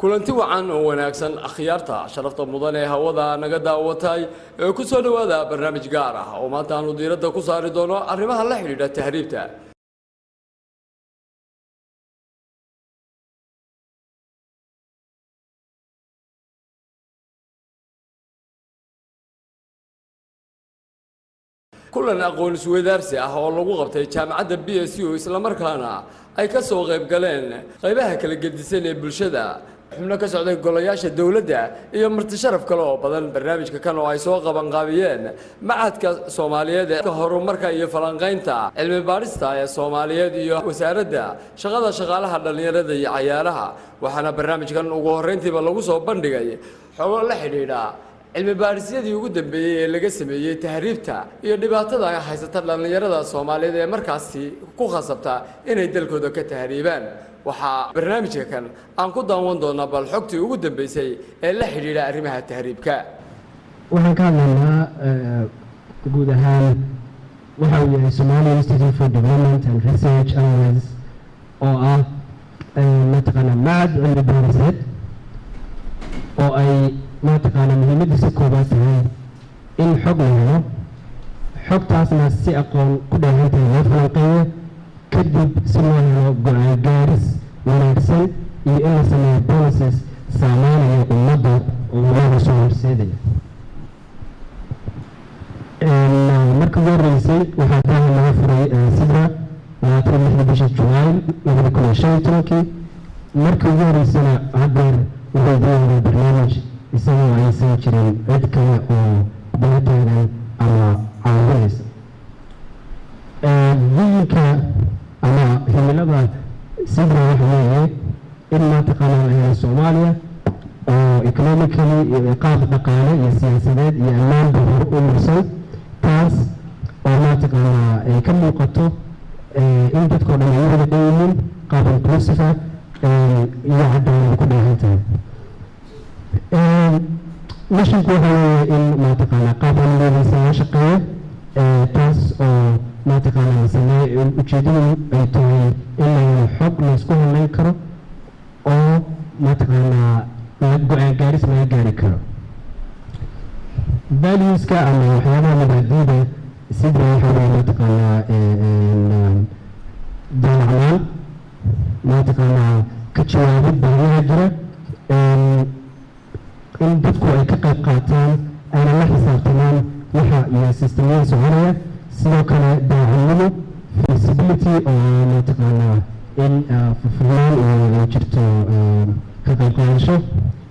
Kulanti wacan oo wanaagsan, akhyaarta sharafta mudan ee hawada naga daawatay ee ku soo dhowaada barnaamij gaar ah oo maanta aanu diiradda ku saari doono arrimaha la xidhiidha tahriibta. Kulan aqoon isweydaarsi ah oo lagu qabtay jaamacadda BSU, islamarkaana ay ka soo qayb galeen qaybaha kala gedisan ee bulshada, xubno ka socday golayaasha dowladda iyo marti sharaf kale oo badan. Barnaamijka kan oo ay soo qabanqaabiyeen Macadka Soomaaliyeed ee Horumarka iyo Falanqaynta Cilmi Baadhista ee Soomaaliyeed iyo Wasaaradda Shaqada, Shaqaalaha, Dhallinyarada iyo Cayaaraha, waxaana barnaamijkan ugu horreyntiiba lagu soo bandhigay xogo la xidhiidha cilmi baadhisyadii ugu dambeeyey ee laga sameeyey tahriibta iyo dhibaatada haysata dhallinyarada Soomaaliyeed ee markaasi ku khasabta inay dalkooda ka tahriibaan. Waxaa barnaamijka kan aan ku daawan doonaa bal xogtii ugu dambeysay ee la xidhiidha arrimaha tahriibka. Waxaan ka hadlaynaa guud ahaan waxa uu yahay Somalia Institute for Development and Research Analysis, oo ah mataqaanaa macad cilmi baariseed oo ay mataqaanaa muhiimadiisa koobaad tahay in xog la helo, xogtaasna si aqoon ku dheehan tahay loo falanqeeyo, kadib si loo helo go-aan gaaris wanaagsan iyo in la sameeyo policies saameynaya ummadda oo wanaga soo horseedaya. Marka ugu horreysay waxaa daaha laga furay SIDRA 26-dii bisha Julaay 2015-kii. Markii ugu horreysana haddeer wuxuu diyaariya barnaamij isagoo aysan jirin cid kale oo daba taagan ama caawinaysa. Visionka ama himilada SIDRA waxa weeye in mataqaanaa la helo Soomaaliya oo economically, qaab dhaqaale iyo siyaasadeed iyo ammaanba hor u marsan, taas oo mataqaanaa ay ka muuqato in dadkao dhan ay u wada dhan yihiin, qaab inclusive ah iyo cadaalad ku dheehan tahay. Missionku waxa weeye in mataqaanaa qaab amnigiisa loo shaqeeyo, taas oo mataqaanaa la sameeyo, ujeedadu ay tahay in la helo xog laysku halayn karo oo mataqaanaa la go-aan gaaris laga gaari karo. Valueska ama waxyaabaha mabaadiida SIDRA waxa weeye mataqaanaa daalacnaan, mataqaanaa ka jawaabid baahiyaha jira, in dadku ay ka qayb qaataan ayna la xisaabtamaan waxa iyo sistemyada soconaya, sidoo kale daacadnimo, feasibility oo mataqaanaa in furfurnaan iyo ay jirto ka qayb qaadasho,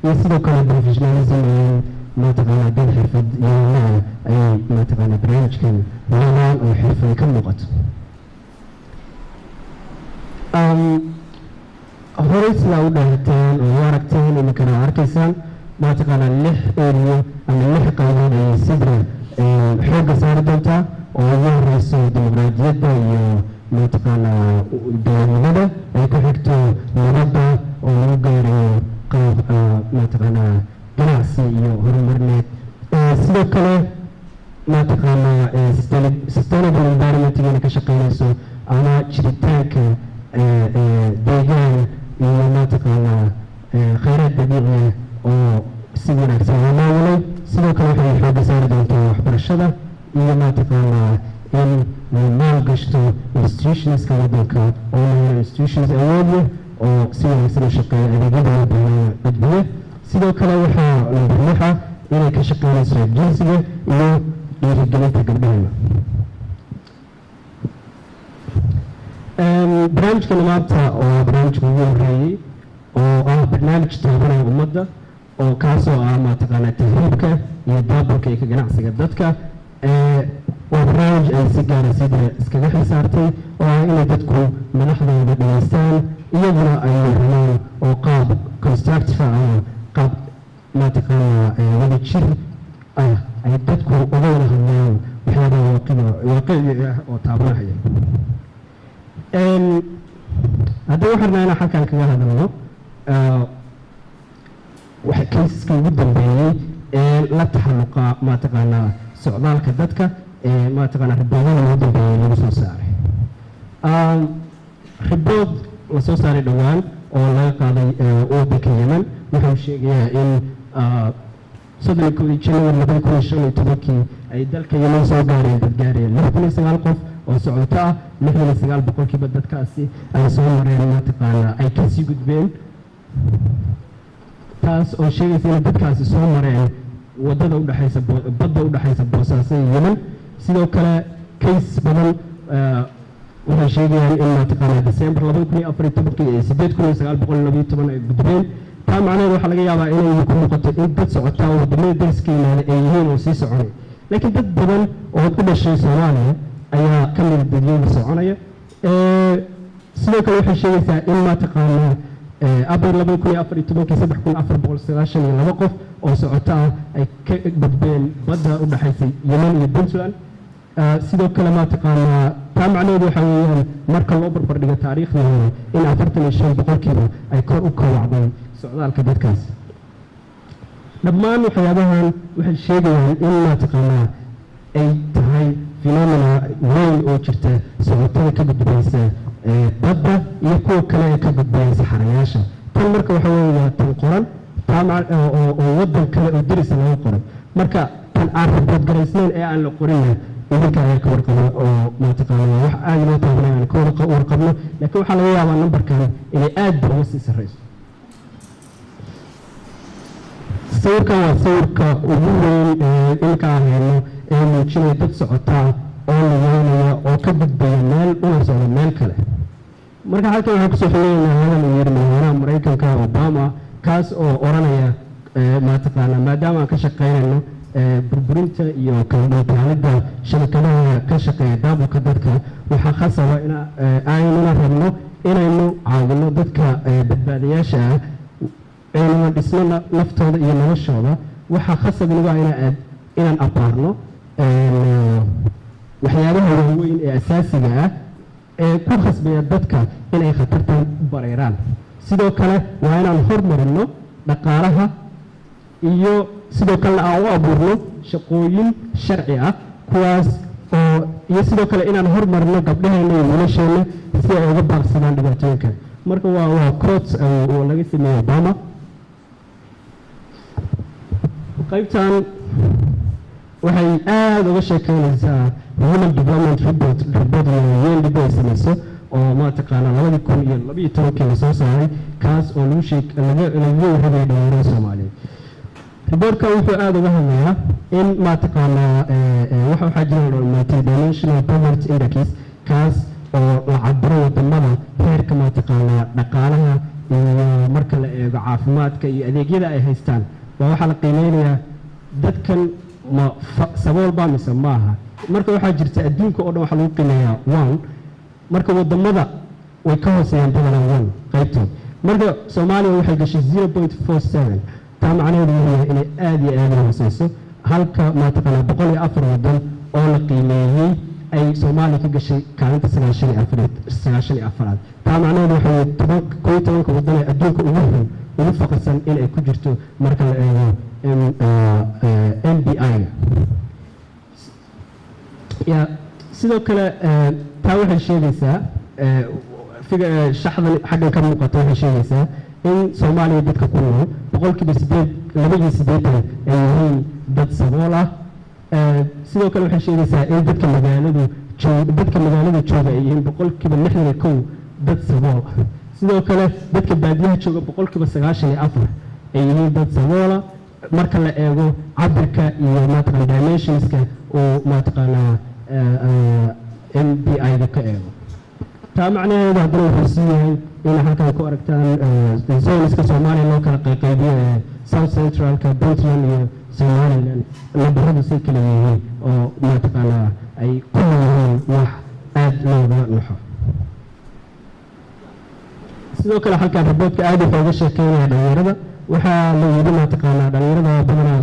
iyo sidoo kale professionalism, in mataqaanaa dad xirfad yahanaha ay mataqaanaa barnaamijkan wadaan oo xirfad ka muuqato. Horey sidaa u dheerateen oo u aragteen, iminkana arkaysaan, mataqaanaa lix area ama lix qaybood ayay SIDRA xoogga saari doontaa, oo ugu horeyso dimuqraadiyadda iyo mataqaanaa dowladnimada, ay ku xigto nabadda oo lagu gaarayo qaab mataqaanaa ganacsi iyo horumarineed, sidoo kale mataqaanaa sustainable environment inay ka shaqeynayso ama jiritaanka deegaan iyo mataqaanaa kheyraad dabiici ah oo si wanaagsan loo maamulay. Sidoo kale waxay xoogga saari doontaa waxbarashada iyo mataqaanaa in la maalgashto institutionska waddanka oo la helo institutions awood leh oo si wanaagsan u shaqeeya, adeegyada loo baahnaa gudbiya. Sidoo kale waxaa number 6 ah inay ka shaqeynayso jinsiga iyo dhiirigelinta gabdhahena. Barnaamijkana maanta oo barnaamijka ugu horreeyey oo ah barnaamij taabanaya ummadda, oo kaasoo ah mataqaanaa tahriibka iyo daabulka iyo ka ganacsiga dadka, waa barnaamij ay si gaara SIDRA iskaga xilsaartay, oo ah inay dadku madaxdooda dhageystaan, iyaguna ay warramaan oo qaab constructive ah ama qaab mataqaanaa wada jir ah ay dadku uga wada hadlaan waxyaabaha waaqiciga ah oo taabanahaya. Haddii waxaan rabnaa inaan halkan kaga hadalno waxa caseska ugu dambeeyey ee la taxalluqa mataqaanaa socdaalka dadka ee mataqaanaa reportyada ugu dambeeyey lagu soo saaray. Report la soo saaray dhowaan oo laga qaaday waddanka Yemen Wuxuu sheegayaa in 31-dii January 2015-kii ay dalka Yemen soo gaareen dad gaaraya 6009 qof oo socoto ah. 69% dadkaasi ay soo mareen, mataqaanaa, ay kasii gudbeen, taas oo sheegaysa inay dadkaasi soo mareen wadada udhexaysa, badda udhexaysa Boosaaso iyo Yemen. Sidoo kale case badan waxay sheegayaan in, mataqaanaa, December 2014-kii ee 8912 ay gudbeen. Taa macnaheed waxaa laga yaabaa inay ku muuqato in dad socotaa oo waddamada dariska yimaada ay yihiin oo sii soconay, laakiin dad badan oo ku dhashay Soomaaliya ayaa ka mida dadyooda soconaya. Sidoo kale waxay sheegaysaa in, mataqaanaa, Abril 2014-kii 3492 qof oo socoto ah ay ka gudbeen badda u dhexaysay Yemen iyo Puntland. Sidoo kale, mataqaanaa, taa macnaheedu waxaa weeyaan marka loo barbardhigo taariikhdii hore in 45% ay kor u kawacday socdaalka dadkaas. Dhammaan waxyaabahan waxay sheegayaan in, mataqaanaa, ay tahay phenomena weyn oo jirta socotada ka gudbaysa badda iyo kuwa kale ee ka gudbaya saxarayaasha. Tan marka waxa weeye waa tan qoran taa oo waddan kale oo derisa laga qoray. Marka tan aan report garaysnayn ee aan la qorinna idinka ayaa ka warqaba oo, mataqaana, wax aada loo taabanay aan ka warqabno, laakiin waxaa laga yaabaa numberkan inay aad ba uga sii sarreyso. Sawirkan waa sawirka ugu weyn ee ilka aan hayno ee muujinaya dad socotaa oo lugeynaya oo ka gudbaya meel una socda meel kale. Marka halkan waxaan kusoo xiganaynaa hadal uu yidhi madaxweynaha Maraykanka Obama, kaas oo odhanaya, mataqaanaa, maadaama aan ka shaqaynayno burburinta iyo kala shabakadaha ka shaqeeya daabulka dadka, waxaa khasaba in aynuna rabno inaynu caawino dadka badbaadayaasha ah, aynuna dhisno naftooda iyo noloshooda. Waxaa khasab inagu ah inaan abaarno waxyaabaha waaweyn ee asaasiga ah ee ku khasbaya dadka inay khatartan u bareeraan. Sidoo kale waa inaan hormarino dhaqaalaha iyo sidoo kalena aan u abuurno shaqooyin sharci ah, kuwaas oo iyo sidoo kale inaan hormarino gabdhaheenna iyo wiilasheenna si ay uga baaqsadaan dhibaatooyinka. Marka waa quotes oo laga sameeyey Obama. Qaybtan waxay aada uga sheekeynaysaa Human Development Report UNDP ay sameyso oo, mataqaanaa, 2012-kii lasoo saaray, kaas oo lagu sheeg laga lagaga warramaya dhalinyarada Soomaaliyeed. Reportkan wuxuu aada uga hadlayaa in, mataqaanaa, waxaa jira la Multidimensional Poverty Index, kaas oo la cabiro wadamada heerka, mataqaanaa, dhaqaalaha iyo marka la eego caafimaadka iyo adeegyada ay haystaan baa waxaa la qiimeynayaa dadkan ma sabool baa mise maaha. Marka waxaa jirta adduunka oo dhan waxaa lagu qiimeeyaa one. Marka wadamada way ka hooseeyaan badanaa one qaybtood. Marka Soomaaliya waxay gashay 0.47. Taa macnaheedu wuxuu yahay inay aada iyo aada u hooseyso, halka, mataqaanaa, 104 wadan oo la qiimeeyey ay Soomaaliya ka gashay kaalinta 94-aad. Taa macnaheedu waxa weye toban 11-ka wadan ee adduunka ugu xun, ugu faqrisan in ay ku jirto marka la eego MDI-ga. Ya sidoo kale taa waxay sheegaysaa shaxdan xaggan ka muuqata waxay sheegaysaa in Soomaaliya dadka ku nool 8% 82 ay yihiin dad sabool ah. Sidoo kale waxay sheegaysaa in dadka magaalada jooga ay yihiin 61% dad sabool ah. Sidoo kale dadka baadiyaha jooga 94% ay yihiin dad saboola marka la eego cabirka iyo, mataqana, dimensionska uu, mataqaanaa, MDI-da ka eego. Taa macnaheedu haddana wuxuu sii yahay in halkan ku aragtaan zoneska Soomaaliya loo kala qayqaybiyo ee South Centralka, Puntland iyo Somaliland, nambaradu say kala yihiin oo, mataqaanaa, ay ku yihiin wax aada looga naxo. Sidoo kale halkan reportka aada wuxuu uga sheekeynaya dhalinyarada. Waxaa la yidhi, mataqaanaa, dhalinyarada badanaa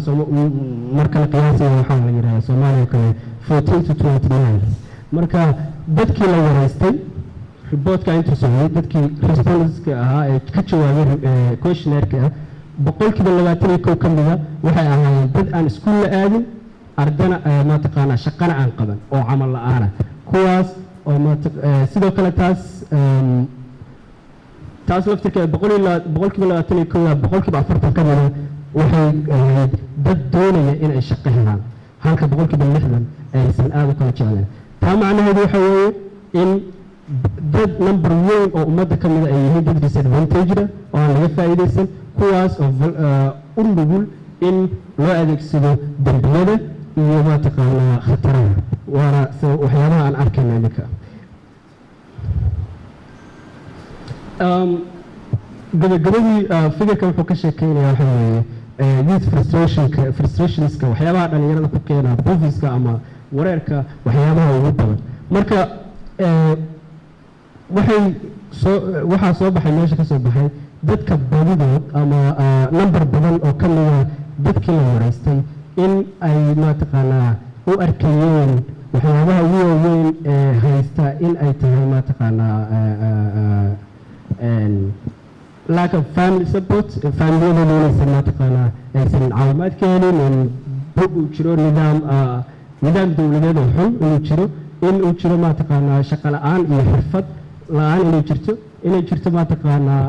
marka la qiyaasaya waxaa la yidhahdaa Soomaaliya kale 14 to 29. Marka dadkii la wareystay reportka intuu socday, dadkii respondentska ahaa ee ka jawaabay questionnaire-ka, 21% ka mida waxay ahaayeen dad aan iskuul la aadin, ardana, mataqaanaa, shaqana aan qaban oo camal la-aana, kuwaas oo sidoo kale taas Taas laftirkeeda 21%, 40% ka mida waxay ahayd dad doonaya in ay shaqo helaan, halka 60% aysan aada u kala jecleen. Taa macnaheedu waxa weeye in dad number weyn oo ummadda ka mida ay yihiin dad disadvantaged oo aan laga faa'iidaysan, kuwaas oo u nugul in loo adeegsado dembiyada iyo mataqaanaa khatarada, waana waxyaabaha aan arkayna iminka. Gabagabadii, figurka wuxuu ka sheekeynaya waxa weeye youth frustrationka, frustrationska, waxyaabaha dhalinyarada ku keena buufiska ama wareerka, waxyaabaha ugu badan. Marka waxay soo waxaa soo baxay, meesha ka soo baxay, dadka badidood ama number badan oo ka mida dadkii la wareystay in ay mataqaanaa u arkayeen waxyaabaha ugu waaweyn ee haysta in ay tahay mataqaanaa lack of family support, familiyadooda inaysan mataqaanaa aysan caawimaad ka helin, in bog uu jiro, nidaam dowladeed oo xun inuu jiro, in uu jiro mataqaanaa shaqo la-aan iyo xirfad la-aan inay jirto, mataqaanaa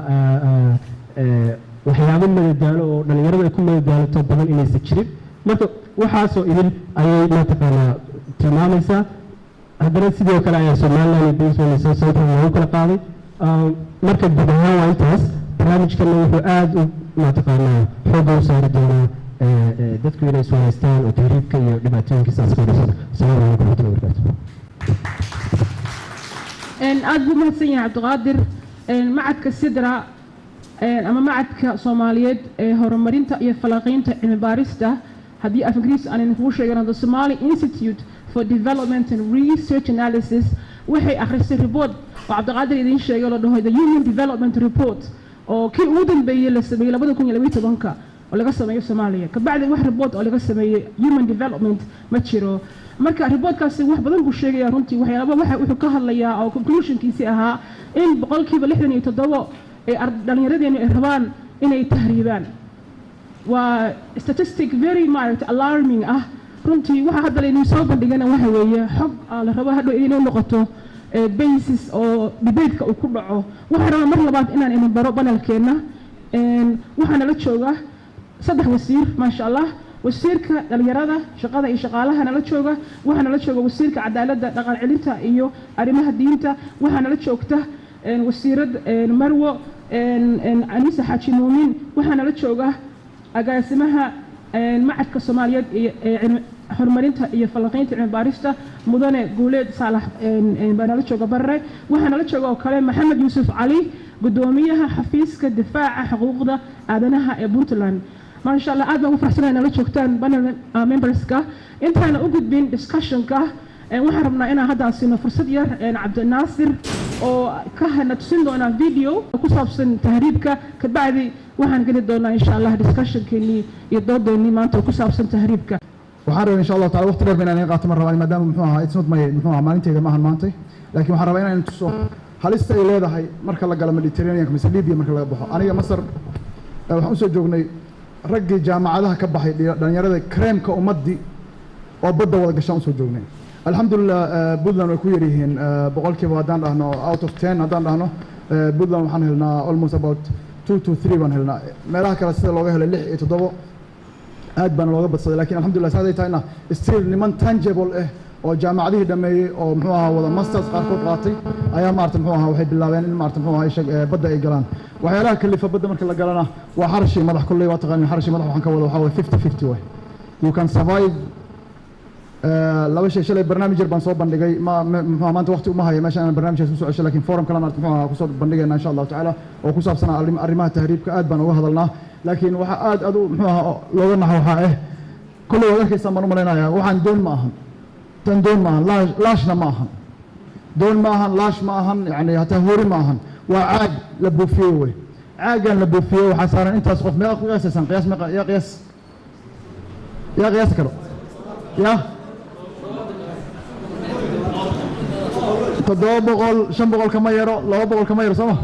waxyaabo madadaalo oo dhalinyaradu ay ku madadaalato badan inaysan jirin. Marka waxaasoo idin ayay mataqaanaa tilmaamaysaa. Haddana sidoo kale ayaa Somaliland iyo Puntland iyo South Central loogu kala qaaday. Marka guud ahaan waa intaas. Barnaamijkana wuxuu aada u mataqaanaa xoogga u saari doonaa dadku inay iswareystaan oo tahriibka iyo dhibaatooyinkiisa asqaadisada. Asalaamu calaykum waraxmatullahi wabarakaatu. Aad buu mahadsan yahay Cabdiqaadir. Macadka Sidra ama Macadka Soomaaliyeed ee Horumarinta iyo Falanqaynta Cilmi Baarista, haddii af Ingiriis aan idinkugu sheegano, the Somali Institute for Development and Research Analysis, waxay akhrisay report oo Cabdiqaadir idiin sheegay oo la dhaho the Human Development Report, oo kii ugu dambeeyey la sameeyey 2012-ka oo laga sameeyo Soomaaliya. Kabacdi wax report oo laga sameeyey human development ma jiro. Marka reportkaasi wax badan buu sheegaya runtii. Waxyaaba waxa wuxuu ka hadlayaa oo conclusionkiisii ahaa in 67% ee dhallinyaradeenu ay rabaan inay tahriibaan. Waa statistic very maaragtay alarming ah runtii. Waxa hadda laydin soo bandhigana waxa weeye xog la rabo hadhow inay noqoto basis oo debateka uu ku dhaco. Waxaan rabaa mar labaad inaan idin baro panelkeenna. Waxaana la jooga saddex wasiir, maasha Allah. Wasiirka dhalinyarada, shaqada iyo shaqaalaha nala jooga. Waxaana la jooga wasiirka cadaaladda, dhaqan celinta iyo arrimaha diinta. Waxaana la joogta wasiirad marwo Anisa Xaaji Muumin. Waxaana la jooga agaasimaha Macadka Soomaaliyeed ee Horumarinta iyo Falanqaynta Cilmi Baarista, Mudane Guuleed Saalax baa nala jooga Barre. Waxaa nala jooga oo kale Maxamed Yuusuf Cali, guddoomiyaha xafiiska difaaca xuquuqda aadanaha ee Puntland. Maasha Allah, aad baan ugu faraxsanahay nala joogtaan panel memberska. Intaana u gudbin discussionka, waxaan rabnaa inaan hadda siino fursad yar Cabdinaasir oo ka hana tusin doonaa video ku saabsan tahriibka. Kabacdi waxaan geli doonaa insha Allah discussionkeenii iyo doodeenii maanta oo ku saabsan tahriibka. Waxaan rabaa insha Allahu taala waqti dheer ba inaan iga qaato ma rabaan, maadaama muxuu ahaa it's not my muxuu ahaa maalinteyda maahan maantay, laakiin waxaan rabaa inaan tuso halista ay leedahay marka la galo Mediterranean mise Libya marka laga baxo. Aniga Masar waxaan usoo joognay raggii jaamacadaha ka baxay, dhalinyarada creamka ummaddii oo badda wada gashaan usoo joognay. Alxamdulilah, Puntland way ku yar yihiin boqolkiiba haddaan dhahno out of 10 haddaan dhahno, Puntland waxaan helnaa almost about 2 to 3 baan helnaa. Meelaha kale sida looga helay lix iyo toddobo aad baana looga badsaday, lakin alxamdulillah saaday tahayna still niman tangible ah oo jaamacadihii dhameeyey oo muxuu ahaa wada masters qaarkood qaatay ayaa maarata muxuu ahaa waxay bilaabeen in maarata muxuu ahaa ishag badda ay galaan. Waxyaalaha kalifa badda marka la galana waa xarash iyo madax. Kulley waa taqaanin xarash iyo madax. Waxaan ka wada waxaa waye 50-50 way you can survive. Laba shay shalay barnaamij yar baan soo bandhigay. Ma muxuu maanta waqti uma hayo meesha inaan barnaamijkaas kusoo cesho, lakin forum kale maarata muxuu ahaa kusoo bandhigayna insha Allahu tacaala oo ku saabsanaa arrimaha tahriibka. Aad baan uga hadalnaa, laakiin waxa aad aad u muxuu ahaa looga naxo waxaa kolley waad arkaysaan baan u malaynayaa. Waxaan doon ma ahan, tan doon ma ahan, laashna ma ahan, doon ma ahan, laash ma ahan, yani hataa hoori ma ahan, waa caag la buufiyey wey. Caaggan la buufiyey waxaa saaran intaas qof. Meeqa ku qiyaasaysaan? Qiyaas meeqa? Yaa qiyaas, yaa qiyaasi karo? Ya 700, 500 kama yaro, 200 kama yaro, soo ma?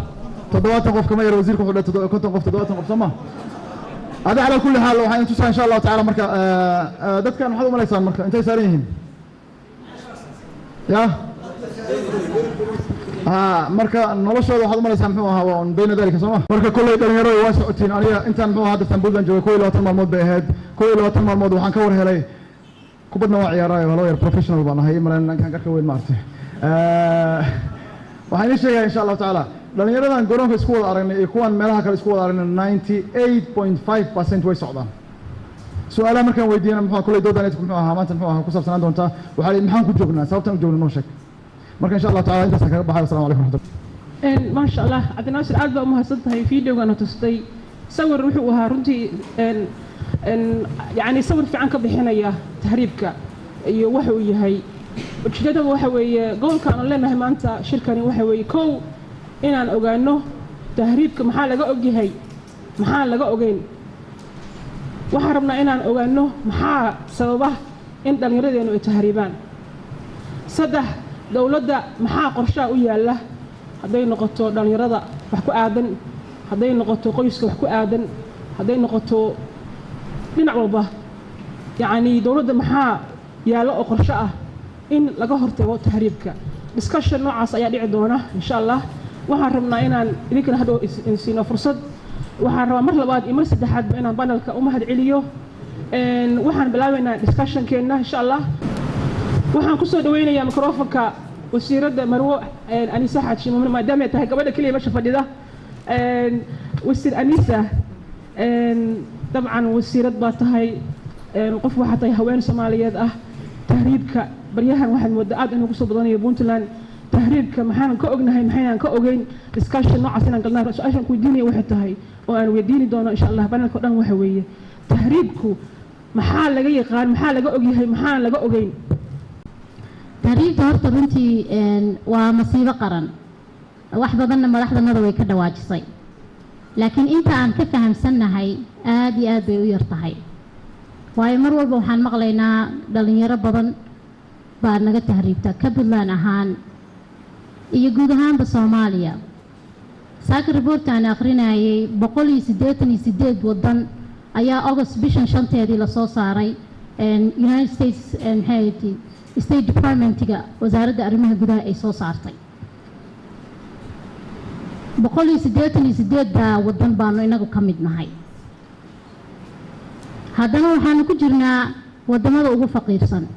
70 qof kama yaro. Wasiirka wuxuu dhahay 50 qof, 70 qof, soo ma? Ada calaa kulli xaal waxaan tusaa insha Allahu tacaala. Marka dadkan maxaad u malaysaan marka intay saaran yihiin? Ya Ha, marka noloshooda waxaad umalaysaa muxuu ahaa waa un bayna dalika, soo ma? Marka kolley dhalinyaro waa socotiin. Aniga intaan muxuu ahaa dadkan Puntland joogay 21 maalmood bay ahayd. 21 maalmood waxaan ka war helay kubadna waa ciyaaraayo, waa loo yar professional baan ahay, malan ninkan garka weyn maartay. Waxaan idin sheegaya insha Allahu tacaala dhalinyaradan garoonka isku wada aragnay iyo kuwan meelaha kale isku wada aragnay, 98.5% way socdaan. Su-aalaha markaan weydiiyana muxuu kolley doodan muxuu ahaa maanta muxuu ahaa ku saabsanaan doontaa, waxaa la yidhi, maxaan ku joognaa, sababtaan u joogna noo sheeg. Marka insha Allahu taala intaasaan kaga baxay. Wasalamu calaykum waraxmatullah. Maasha Allah, Cabdinaasir, aad baa umahadsan tahay. Videogana tustay sawir wuxuu ahaa runtii yacni sawir fiican ka bixinaya tahriibka iyo waxa uu yahay. Ujeedada waxa weeye gobolka aanu leenahay maanta shirkani waxa weeye kow inaan ogaano tahriibka maxaa laga ogyahay, maxaan laga ogeyn. Waxaan rabnaa inaan ogaano maxaa sababa in dhallinyaradeennu ay tahriibaan. Saddex, dowladda maxaa qorshaha u yaalla, hadday noqoto dhallinyarada wax ku aadan, hadday noqoto qoyska wax ku aadan, hadday noqoto dhinac walba, yacni dowladda maxaa yaallo oo qorsho ah in laga hortago tahriibka. Discussion noocaas ayaa dhici doona insha Allah. Waxaan rabnaa inaan idinkana hadhow siino fursad. Waxaan rabaa mar labaad iyo mar saddexaadba inaan panelka u mahad celiyo. Waxaan bilaabaynaa discussionkeenna insha Allah. Waxaan kusoo dhaweynayaa microfonka wasiiradda Marwo Anisa Xaaji Muumin, maadaama ay tahay gabadha keliya meesha fadhida. Wasiir Anisa, dabcan wasiirad baa tahay, qof waxaa tahay haween Soomaaliyeed ah. Tahriibka baryahan waxaad moodaa aad inuu kusoo badanayo Puntland. Tahriibka maxaan ka ognahay, maxaynaan ka ogeyn? Discussion noocaas inaan galnaa. Su-aashaan ku weydiinaya waxay tahay oo aan weydiini doono insha Allah panelka o dhan waxa weeye, tahriibku maxaa laga yaqaan, maxaa laga ogyahay, maxaan laga ogeyn? Tahriibta horta runtii waa masiibo qaran, wax badanna madaxdanada way ka dhawaajisay, laakiin inta aan ka fahamsannahay aada iyo aad bay u yar tahay, waayo mar walba waxaan maqlaynaa dhalinyaro badan baa naga tahriibta ka Puntland ahaan iyo guud ahaanba Soomaaliya. Saaka reporta aan akhrinayay, 188 waddan ayaa August bishan 5-teedii lasoo saaray. United States, maxay ahayd, State Departmentiga, wasaaradda arrimaha gudaha ay soo saartay, 188-da waddan baanu inagu ka mid nahay. Haddana waxaanu ku jirnaa waddamada ugu faqiirsan,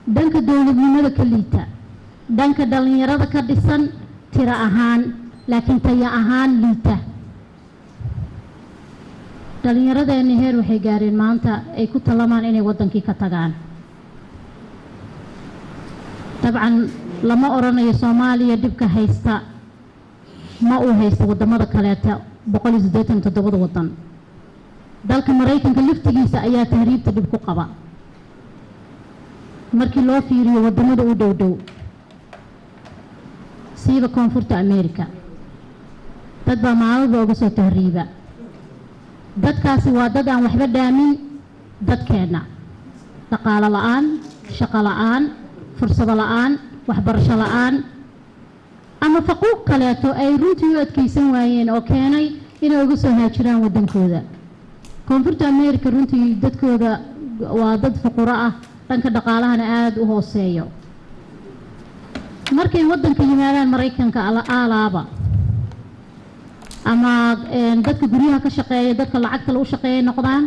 dhanka dowladnimada ka liita, dhanka dhallinyarada ka dhisan tiro ahaan laakiin tayo ahaan liita. Dhallinyaradeenna heer waxay gaareen maanta ay ku talamaan inay waddankii ka tagaan. Dabcan lama odhanayo Soomaaliya dhibka haysta ma uu haysto waddamada kaleeta 187-da waddan. Dalka Maraykanka laftigiisa ayaa tahriibta dhib ku qaba markii loo fiiriyo waddamada u dhow dhow, siiba Koonfurta America. Dad baa maalalba uga soo tahriiba. Dadkaasi waa dad aan waxba dhaamin dadkeenna, dhaqaalo la-aan, shaqo la-aan, fursado la-aan, waxbarasho la-aan ama faquuq kaleeto ay runtii u adkeysan waayeen oo keenay inay uga soo haajiraan waddankooda. Koonfurta America runtii dadkooda waa dad fuquro ah, dhanka dhaqaalahana aada u hooseeyo. Markay waddanka yimaadaan Maraykanka, aalaaba ama dadka guryaha ka shaqeeya, dadka lacagta lagu shaqeeya noqdaan,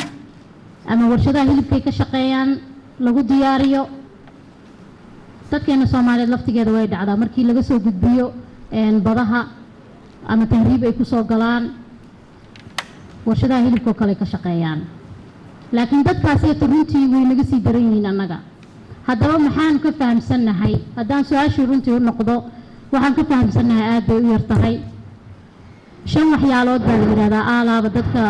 ama warshadaha hilibkay ka shaqeeyaan lagu diyaariyo. Dadkeena Soomaaliyeed laftigeeda way dhacdaa markii laga soo gudbiyo badaha ama tahriib ay kusoo galaan, warshadaha hilibkoo kale ka shaqeeyaan. Laakiin dadkaasiyata runtii way naga sii daran yihiin annaga. Haddaba maxaan ka fahamsannahay? Haddaan su-aashii runtii u noqdo, waxaan ka fahamsannahay aada bay u yar tahay. Shan waxyaalood baa la yidhahdaa aalaaba dadka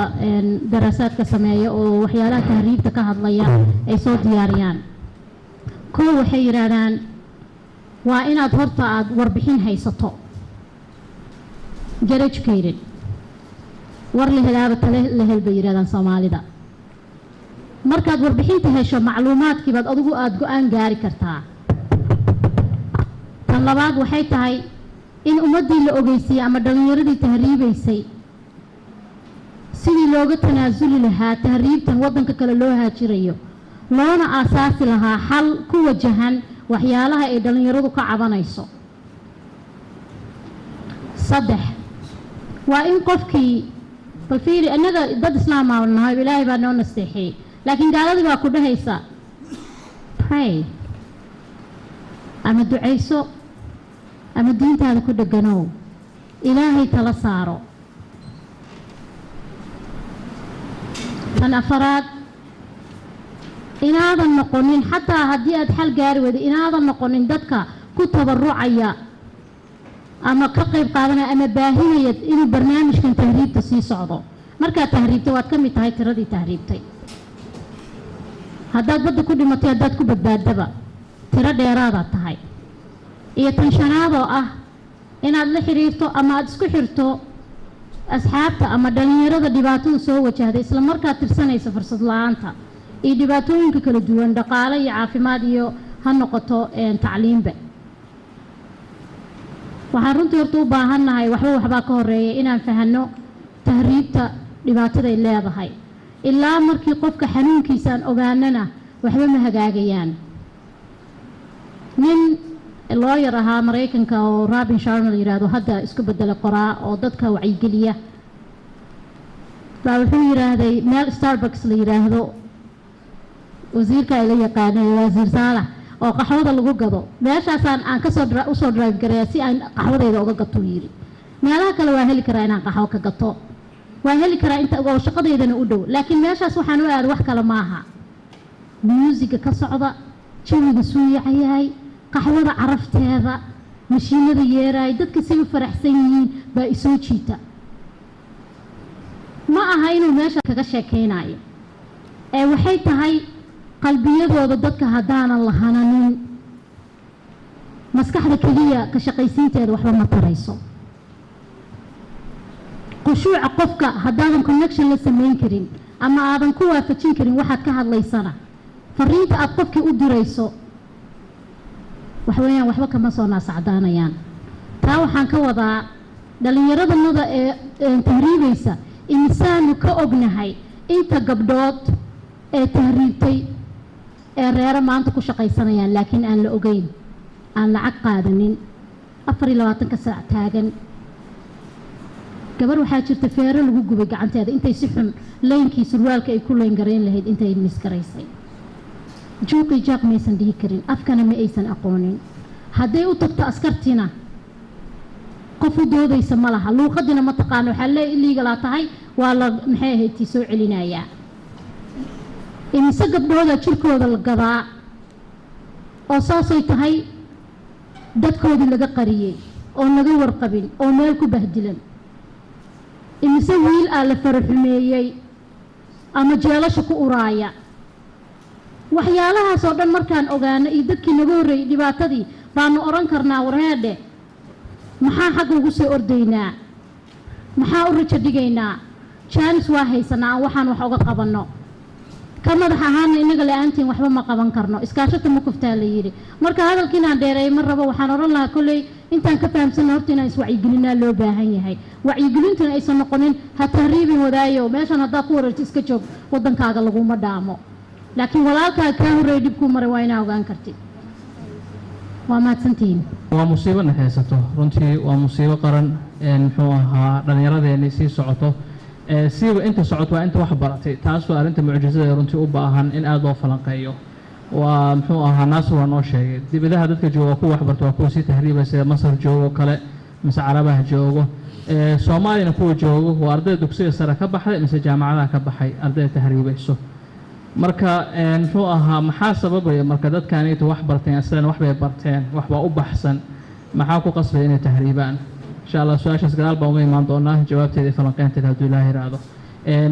daraasaadka sameeya oo waxyaalaha tahriibta ka hadlaya ay soo diyaariyaan. Kow, waxay yidhaahdaan waa inaad horta aada warbixin haysato, get educated. War la helaaba tale la hel bay yidhahdaan Soomaalida. Markaad warbixinta hesho, macluumaadkii baad adigu aada go-aan gaari kartaa. Tan labaad waxay tahay in ummaddii la ogeysiiyey ama dhallinyaradii tahriibaysay sidii looga tanaasuli lahaa tahriibtan waddanka kale loo haajirayo, loona aasaasi lahaa xal ku wajahan waxyaalaha ay dhallinyaradu ka cabanayso. Saddex, waa in qofkii, bal fiiri, innaga dad islaam aa nahay, Ilaahay baa noo nasteexiyey, laakiin gaaladii baa ku dhahaysa pray ama ducayso ama diintaada ku dheganow, Ilaahay tala saaro. Tan afaraad, inaadan noqonin, xataa haddii aad xal gaari weydo, inaadan noqonin dadka ku tabarucaya ama ka qayb qaadanaya ama baahinaya inuu barnaamijkan tahriibta sii socdo. Markaad tahriibtay, waad ka mid tahay tiradii tahriibtay. Haddaad badda ku dhimatay, haddaad ku badbaadaba, tiro dheeraadaad tahay. Iyo tan shanaad oo ah inaad la xiriirto ama aada isku xirto asxaabta ama dhallinyarada dhibaatada soo wajahday, isla markaad tirsanaysa fursad la-aanta iyo dhibaatooyinka kala duwan, dhaqaale iyo caafimaad iyo ha noqoto tacliimba. Waxaan runtii horta u baahannahay, waxba waxbaa ka horeeya, inaan fahanno tahriibta dhibaataday leedahay. Ilaa markii qofka xanuunkiisa aan ogaanana, waxba ma hagaagayaan. Nin lawyer ahaa Maraykanka oo Robin Sharma la yidhaahdo, hadda isku bedela qoraa oo dadka wacyigeliya, baa wuxuu yidhaahday meel Starbucks la yidhaahdo, wasiirka ay la yaqaanay, Wasiir Saalax, oo qaxwada lagu gado, meeshaasaan aan kasoo usoo drive gareeya si aan qaxwadayda uga gato, yidhi. Meelaha kale waa heli karaa inaan qaxwo ka gato, waa heli karaa inta oo shaqadaydana u dhow, laakiin meeshaas waxaan u aada wax kale maaha: muusiga ka socda, jawiga suuyaca yahay, qaxwada carafteeda, mashiinada yeeraay, dadka say u faraxsan yihiin baa isoo jiita. Ma aha inuu meesha kaga sheekaynayo ee waxay tahay qalbiyadooda dadka haddaanan la hananin, maskaxda keliya ka shaqaysiinteeda waxba ma tarayso. Khushuuca qofka haddaadan connection la samayn karin ama aadan ku waafajin karin waxaad ka hadlaysana, fariinta aad qofkii u dirayso wax weeyaan waxba kama soo naasacdaanayaan. Taa waxaan ka wadaa, dhallinyaradanada ee tahriibaysa, imisaanu ka ognahay inta gabdhood ee tahriibtay ee reero maanta ku shaqaysanayaan, laakiin aan la ogeyn, aan lacag qaadanin, 24-ka saac taagan? Gabar waxaa jirta feero lagu gubay gacanteeda intay si xun laynkii surwaalka ay ku layn garayn lahayd intay misgaraysay. Juuqii jaaq maysan dhihi karin, afkana ma aysan aqoonin. Hadday u tagto askartiina, qof u doodaysa ma laha, luuqadiina ma taqaano. Waxaa lee illegal aa tahay, waa la maxay ahayd tii soo celinayaa. Imise gabdhooda jirkooda la gadaa oo saasay tahay dadkoodii laga qariyey oo laga warqabin oo meel ku bahdilan? Imise wiil aa la faraxumeeyey ama jeelasha ku uraaya? Waxyaalahaas oo dhan markaan ogaano iyo dadkii naga horreeyey dhibaatadii, baanu odhan karnaa: warheedhe, maxaa xagga ugu soo ordaynaa? Maxaa u rajo dhigaynaa? Jaanis waa haysanaa aan waxaan wax uga qabanno. Ka madax ahaana, innaga la-aantiin waxba ma qaban karno. Iskaashata ma kuftaa la yidhi. Marka hadalkiinaan dheereeyay ma rabo. Waxaan odhan lahaa, kolley intaan ka fahamsanna, horta inaan iswacyigelinaa loo baahan yahay. Wacyigelintuna aysan noqonin "ha tahriibin wadaayo, meeshan haddaa ku wareerto iska joog, waddankaaga laguma dhaamo", laakiin walaalkaa kaa horreeyay dhibkuu maray waa inaa ogaan kartid. Waa mahadsantihiin. Waa musiibo na haysato runtii, waa musiibo qaran. Muxuu ahaa, dhallinyaradeenii sii socoto, siiba inta socoto waa inta wax baratay. Taas waa arrinta mucjisada runtii u baahan in aada loo falanqeeyo. Waa muxuu ahaa, Naasir waa noo sheegay, dibadaha dadka jooga kuwa wax barta waa kuwa sii tahriibay, sida Masar joogo kale mise Carabaha joogo. Soomaaliyana kuwa joogo waa ardayda dugsiga sare ka baxday mise jaamacadaha ka baxay, ardayda tahriibayso. Marka muxuu ahaa, maxaa sababaya marka dadkanayta wax barteen, aslan wax bay barteen, wax baa u baxsan, maxaa ku qasbaya inay tahriibaan? Insha Allah su-aashaas gadaal baan uga imaan doonaa jawaabteeda iyo falanqeynteeda, hadduu Ilaah yiraahdo.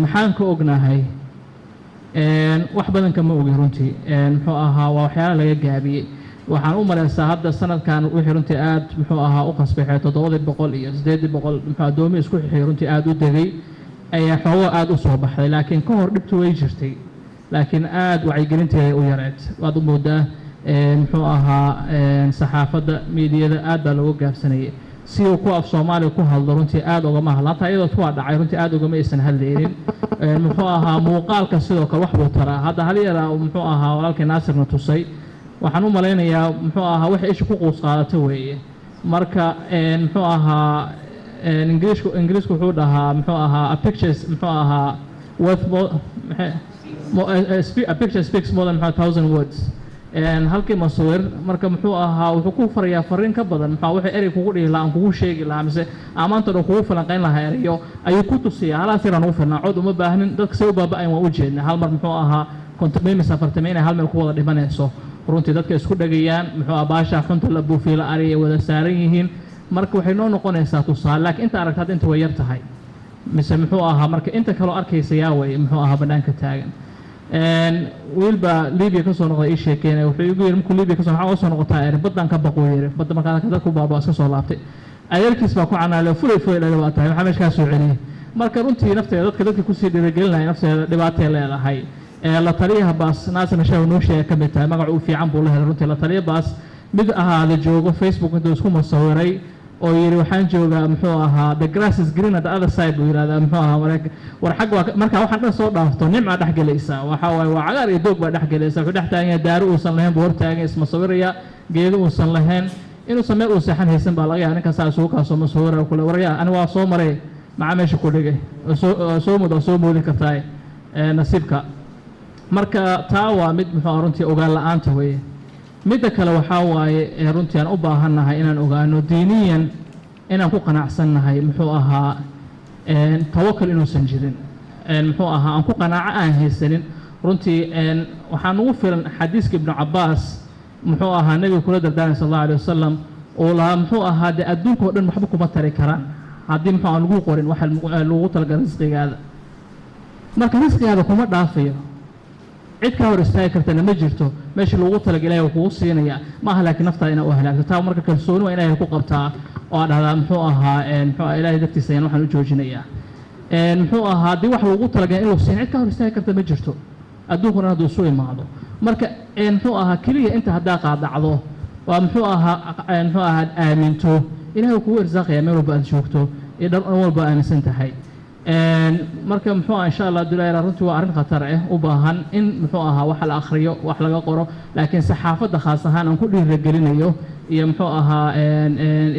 Maxaan ka ognahay? Wax badan kama ogin runtii. Muxuu ahaa, waa waxyaala laga gaabiyey. Waxaan u malaysaa hadda sanadkan wixii runtii aad muxuu ahaa u qasbay 700 iyo 800 muxuu addoomi isku xixiyay runtii aada u degay ayaa xoogo aada u soo baxday, laakiin ka hor dhibtu way jirtay, laakiin aada wacyigelinteeda u yareed. Waad u moodaa muxuu ahaa, saxaafadda miidiyada aad baa looga gaabsanayay si uu ku af Soomaaliya ku hadlo. Runtii aada ugama hadla, hataa iyadoo kuwaa dhacay runtii aada ugama aysan hadlaynin. Muxuu ahaa, muuqaalka sidoo kale wax buu taraa. Hadda hal yaraa muxuu ahaa walaalkii Naasirna tusay, waxaan u malaynayaa muxuu ahaa waxay isha ku quus qaadato weeye. Marka muxuu ahaa, Ingiriisku wuxuu dhahaa, muxuu ahaa, a picture muxuu ahaa worth more, a picture speaks more than, muxuu, 1000 words. Halkii masawir marka, muxuu ahaa, wuxuu ku farayaa fariin ka badan, muxuu, wuxuu erey kugu dhihi lahaa aan kugu sheegi lahaa mise amaanta dhan kugu falanqayn lahaa erayo ayuu ku tusiyaa. Halaas yaraan ugu filnaa, cod uma baahnin. Dadka say u baaba'ayn waan u jeednaa. Hal mar, muxuu ahaa, 50 mise 40 inay hal meel ku wada dhimanayso. Runtii dadka isku dhagayaan, muxuu ahaa, baasha xunta la buufiyo la ariyay wada saaran yihiin. Marka waxay noo noqonaysaa tusaale, laakiin inta aragta hadda inta way yar tahay mise, muxuu ahaa, marka inta kaloo arkaysa yaa way, muxuu ahaa, bannaanka taagan. Wiil baa Libiya ka soo noqday ii sheekeynaya. Wuxuu igu yidhi markuu Libiya kasoo, maxaa uga soo noqotaa eri? Baddaan ka baquu yidhi. Badda markaa dad ku baaba iska soo laabtay. Adeerkiis baa ku canaale, fulay fulay dhalay baa tahay, maxaa meesha kaa soo celiyey? Marka runtii nafteeda dadka kusii dhiirigelinaya nafteeda dhibaatay leedahay. La taliyaha baas Naasir Nashaw noo sheega ka mid tahay, magaca uu fiican buu la helay. Runtii la taliya baas mid ahaada joogo Facebook intuu isku masawiray oo yidhi waxaan joogaa, muxuu ahaa, the grass is green at the other side buu yidhahdaa, muxuu ahaa, marka war xag waa marka waxaan dhan soo dhaafto, nimca dhex gelaysa, waxa waaye waa cagaar iyo doog baa dhex gelaysa. Wuxuu dhex taagan yahay daaro uusan lahayn buu hor taagan, ismasawiraya geedo uusan lahayn, inuusan meel uu seexan haysan baa laga yaaba. Ninkaas isugu kaasoo masawira kule, waryaa ani waa soo maray, maxaa meesha ku dhigay? Soo mood waa soo moodi kartaa nasiibka. Marka taa waa mid, muxuu ahaa, runtii ogaan la-aanta weeye. Midda kale waxaa waaye runtii aan u baahannahay inaan ogaano diiniyan inaan ku qanacsannahay, muxuu ahaa, tawakal inuusan jirin, muxuu ahaa, aan ku qanaaco aan haysanin. Runtii waxaa nugu filan xadiiska Ibnu Cabaas, muxuu ahaa, nebiga kula dardaarmay sal Allahu alay wasalam uu lahaa, muxuu ahaa, dee adduunka oo dhan waxba kuma tari karaan haddii, muxuu, aan lagu qorin waxa lagu talagalay risqigaada. Marka risqigaada kuma dhaafayo, cid kaa hor istaagi kartana ma jirto. Meesha loogu talagalay waa kugu siinaya ma aha, laakiin naftaada inaa u halaagto taa. Marka kalsooni waa ilaahay ku qabtaa oo aad dhahdaa, muxuu ahaa, muxuu ahaa, Ilaahay dartiisa ayaan waxaan u joojinayaa. Muxuu ahaa, haddii wax loogu talagalay in lagu siin, cid kaa hor istaagi karta ma jirto adduunkuna hadduu isu imaado. Marka muxuu ahaa, keliya inta haddaa qaadacdo waa, muxuu ahaa, muxuu ahaa, aaminto, Ilahay wuu kugu irsaaqaya meel walba aad joogto iyo dhan walba aaminsan tahay. Marka, muxuu ahaa, insha Allah dulayla, runtii waa arrin khatar ah, u baahan in, muxuu ahaa, wax la akhriyo, wax laga qoro, laakiin saxaafadda khaas ahaan aan ku dhiirigelinayo iyo, muxuu ahaa,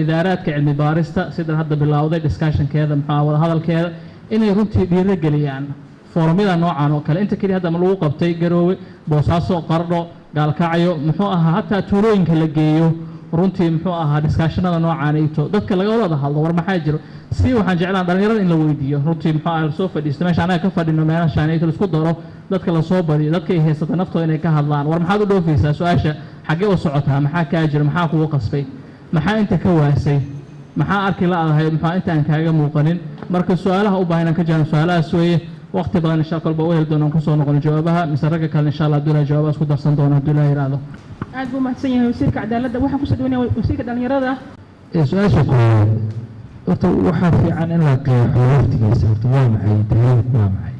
idaaraadka cilmi baarista sidan hadda bilowday discussionkeeda, muxuu ahaa, wadahadalkeeda, inay runtii dhiirigeliyaan foorumyada noocan oo kale. Inta keliya hadda ma lagu qabtay Garoowe, Boosaaso, Qardho, Gaalkacyo, muxuu ahaa, hataa tuulooyinka la geeyo. Runtii, muxuu ahaa, discussionada noocaanayto dadka laga wada hadlo, war maxaa jiro? Si waxaan jeclaan dhalinyarada in la weydiiyo runtii, muxuu ahaa, lasoo fadhiisto meesha anaga ka fadhino, meelashaanayto laisku daro, dadka lasoo badiyo, dadka ay haysata naftooda inay ka hadlaan. War maxaad u dhoofaysaa? Su-aasha xaggee u socotaa? Maxaa kaa jira? Maxaa kugu qasbay? Maxaa inta ka waasay? Maxaa arki la-dahay? Muxuu inta aan kaaga muuqanin? Marka su-aalaha u baahan inaan ka jawaabno su-aalahaas weeye. Waqti badan insha kolba u heli doonaan kusoo noqono jawaabaha mise ragga kale insha Allah hadduu Ilahay jawaabahaas ku darsan doono, hadduu Ilahay yidhaahdo. Aad buu mahadsan yahay wasiirka cadaaladda. Waxaan kusoo dhaweynaya wasiirka dhalinyarada. Su-aasha koowaad, horta waxaa fiican in la qeexo laftigiisa. Horta waa maxay tahriibku? Waa maxay?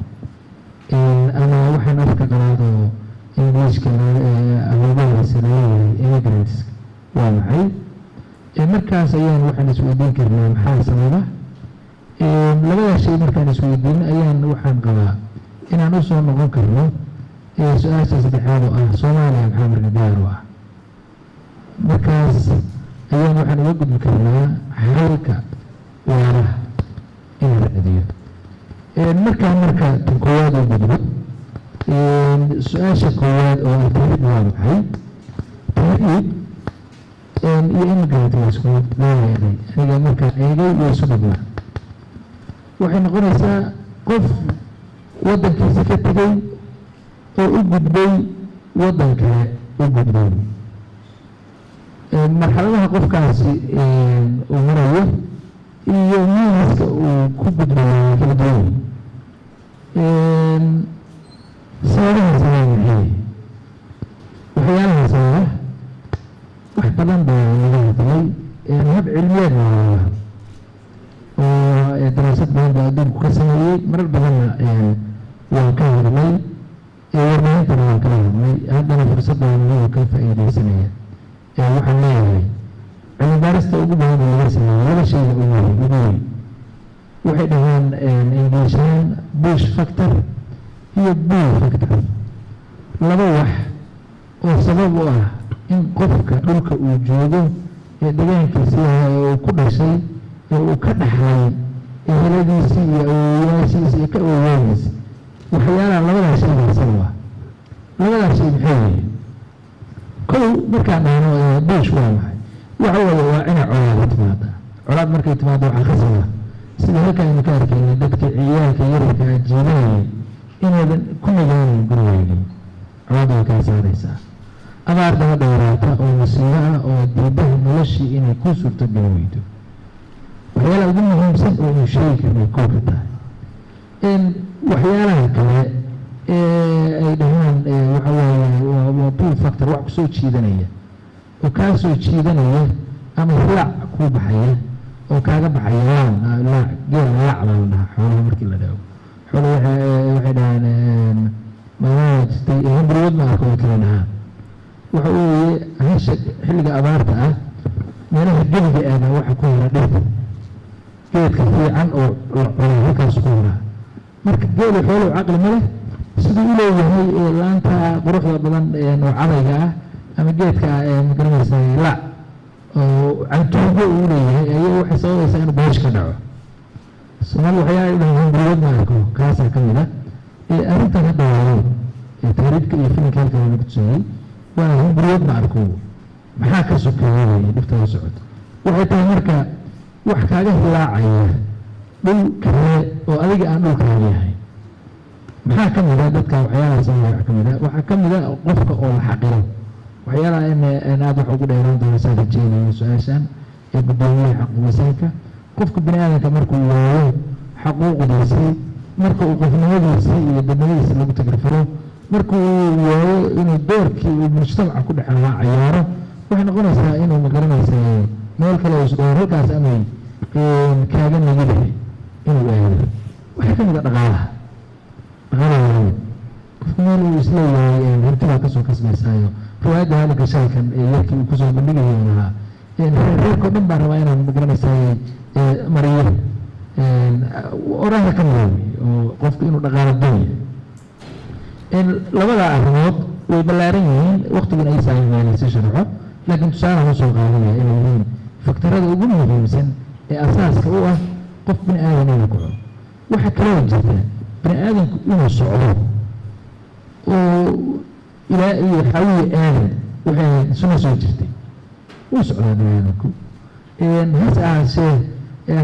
Ama waxaan afka qalaad oo Englishka looga leeyahay immigrants waa maxay? Markaas ayaan waxaan isweydiin karnaa maxaa sababa labada shay. Markaan isweydiin ayaan waxaan qabaa inaan usoo noqon karno su-aasha saddexaad oo ah Soomaaliya maxaa marka gaar u ah. Markaas ayaan waxaan uga gudbi karnaa xalka waara in la raadiyo. Markaa marka tan koowaad u gudbo, su-aasha koowaad oo ah tahriib waa maxay? Tahriib iyo immigrant waa isku leeyahay. Aniga markaan eegay waa isu dhigmaa. Waxay noqonaysaa qof waddankiisa ka tegey oo u gudbay waddan kale u gudbay. Marxaladaha qofkaasi uu marayo iyo miiska uu ku gudbayo kala duwan. Sababaha sababa maxay? Waxyaalaha sababa wax badan baa laga hadlay, hab cilmiyeed waa oo daraasad badan baa adduunku ka sameeyey. Marar badanna waan ka hadlay, warbaahintana waan kala hadlay, haddana fursadda anigoo ka faa'iidaysanaya waxaan leeyahay cilmi baarista ugu badan oo laga sameeyey laba shayga ugu weyn waxay dhahaan Ingiliishaan push factor iyo pull factor, laba wax oo sabab u ah in qofka dhulka uu joogo ee degaankiisa yahay ee uu ku dhashay ee ee uu ka dhaxlay eheladiisii iyo awowayaashiisi iyo ka awowayaashiisi. Waxyaalaha labadaa shay baa sababa. Labadaa shay maxay yihiin? Kow, markaan dhahno push waa maxay? Waxa weeye waa inay colaado timaada. Colaad markay timaado, waxaa khasaba, sida halkan aynu ka arkaynay, dadka ciyaalka yararka ah jiidanayay inaydan ku nagaanin gurigeygii. Colaadda way kaa saaraysaa. Abaar daba dheeraata oo musiibo ah oo diidaha noloshii inay ku suurtogeli weydo, waxyaalaha ugu muhiimsan oo aynu sheegi karnay kow ka tahay. Waxyaalaha kale ee ay dhahaan waxa weeye waa pull factor, wax kusoo jiidanaya oo kaa soo jiidanaya ama laac kuu baxaya oo kaaga baxaya. Laan laac, geel laac baa la dhahaa xoolaha markii la dhaho. Xoolo waxay dhahaan maamaha jirtay, hunguriyood ma arko way kala dhahaan. Waxa weeye hasha xilliga abaarta ah meelaha gebiga aada waxa ku hora dhirta, geedka fiican oo la cuno halkaas ku horaa. Marka geelu xooluhu caqli ma leh, siduu u leeyahay laanta quruxda badan ee noocadayga ah ama geedka magaranaysa laac oo cantuugo uu leeyahay ayaa waxay sababaysaa inuu boosh ka dhaco. Soomaali waxyaala dhahan hunguriyood ma arko, kaasaa ka mid ah. Arrintan hadda waayo tahriibka iyo filinka halkan lagu tusayey waa hunguriyood ma arko. Maxaa ka sokeeya weye dhibta la socoto? Waxay tahay marka wax kaaga hilaacaya dhul kale oo adiga aan dhulkaaga yahay. Maxaa ka mid ah dadka waxyaalaha sameeya? Wax ka mid ah, waxaa ka mid ah qofka oo la xaqiro. Waxyaalaha in aad wax ugu dheeraan doono saan rajeynayo su-aashan ee guddoomiyaha xaquuqisaanka. Qofka bini aadamka markuu waayo xaquuqdiisii, marka uu qofnimadiisii iyo dadnimadiisii lagu tagrifalo, marka uu waayo inuu doorkii uu mujtamaca ku dhex lahaa cayaaro, waxay noqonaysaa inuu, magaranaysa, meel kale uu isdhaho halkaas amay kaaga nagidahay inuu aado. Waxaa ka mid a dhaqaalaha. Dhaqaalaha waa lamid. Qofku meel uu isleeyahay hanti baa kasoo kasbaysaayo, riwaayadda hadalka shaykan ee yarkii uu kusoo bandhigayo lahaa, reerkao dhan baan rabaa inaan, magaranaysaay, mariyo oraahda ka mida wey oo qofku inuu dhaqaalo doonyahay. Labada arrimood way ballaaran yihiin, waqtiguna ay saahimayna si sharxo, laakiin tusaalahan usoo qaadanaya inay yihiin faktarada ugu muhiimsan ee asaaska u ah qof bini aadan inuu kaco. Waxaa kaloo jirta bini aadamku inuu socdo oo ilaa iyo xawiyi aadan waxay ahayd isuna soo jirtay, wuu socdaa bini aadamku. Hase ahaashee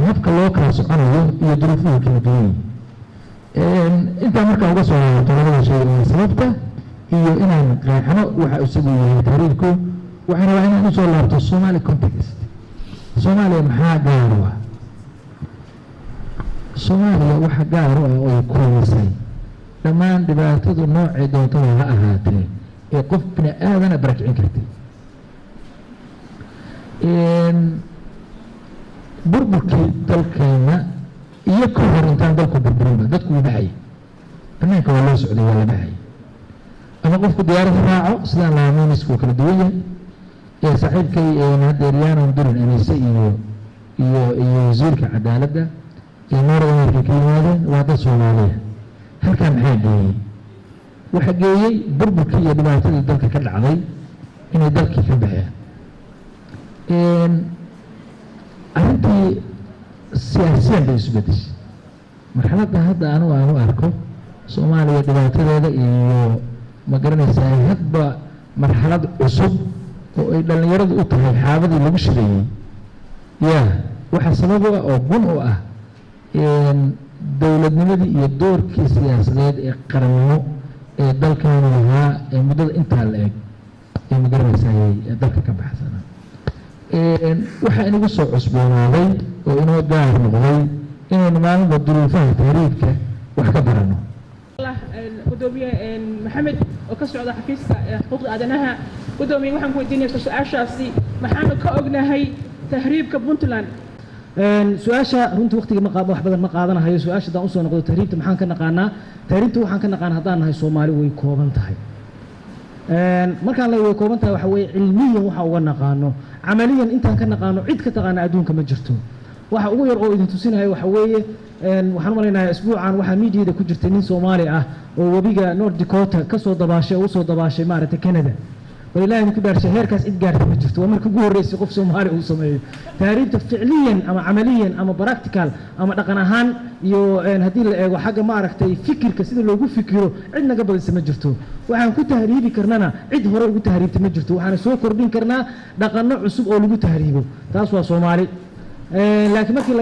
habka loo kala soconayo iyo duruufuhu kala duwan yihiin. Intaa markaa uga soo laabato labada shay ee sababta iyo inaan qeexno waxa isagu yahay tahriibku, waxaan rabaa inaan usoo laabto Somali context. Soomaaliya maxaa gaar u ah? Soomaaliya waxa gaar u ah oo ay kulmisay dhammaan dhibaatadu noocay doontaba ha ahaatee ee qof bini aadana barakicin kartay, burburkii dalkeena iyo ka hor intaan dalku burburinba, dadku wuu baxayay, banaanka waa loo socday, waa la baxayay. Ama qofku diyaarad ha raaco, sidaan lahaa minisku wuu kala duwan yahay. Ee saaxiibkay hadda Eryanon Durin Anise iyo wasiirka cadaaladda ee North America ka yimaadeen waa dad Soomaaliya. Halkaa maxaa geeyey? Waxaa geeyey burburkii iyo dhibaatadii dalka ka dhacday inay dalkii ka baxeen. Arrintii siyaasiyan bay isu bedeshay. Marxaladda hadda anigu aan u arko Soomaaliya dhibaatadeeda iyo, ma garanaysaa, hadba marxalad cusub oo ay dhallinyaradu u tahay xaabadii lagu shidayey ya waxaa sabab u ah oo gun u ah dowladnimadii iyo doorkii siyaasadeed ee qarannimo ee dalkaanu lahaa ee muddada intaa la eg ee, ma garanaysaa, ee dalka ka baxsanaa. Waxaa inagu soo cusboonaaday oo inoo gaar noqday inaynu maalinba duruufaha tahriibka wax ka baranno. Gudoomiye Maxamed oo ka socda xafiiska xuquuqda aadanaha, gudoomiye, waxaan ku weydiinaya su-aashaasi: maxaanu ka ognahay tahriibka Puntland? Su-aasha runtii waqtiga ma wax badan ma qaadanahayo. Su-aasha haddaan usoo noqdo, tahriibta maxaan ka naqaanaa? Tahriibta waxaan ka naqaana haddaan nahay Soomaali way kooban tahay. Markaan leeyahay way kooban tahay, waxa weeye cilmiyan waxa uga naqaano. Camaliyan intaan ka naqaano cid ka taqaana adduunka ma jirto. Waxa ugu yar oo idin tusinayo waxa weeye, waxaan u malaynayaa isbuucan waxaa miidiyada ku jirtay nin Soomaali ah oo webiga North Dakota ka soo dabaashay oo usoo dabaashay, maaragtay, Canada. Bal Ilaahay ku dhaarshay, heerkaas cid gaarta ma jirto. Waa markii ugu horreysay qof Soomaali uu sameeyo tahriibta ficliyan ama camaliyan ama practical ama dhaqan ahaan iyo haddii la eego xagga, maaragtay, fikirka sida loogu fikiro, cid naga badisa ma jirto. Waxaan ku tahriibi karnana cid hore ugu tahriibta ma jirto. Waxaana soo kordhin karnaa dhaqanno cusub oo lagu tahriibo. Taas waa Soomaali. Laakiin markii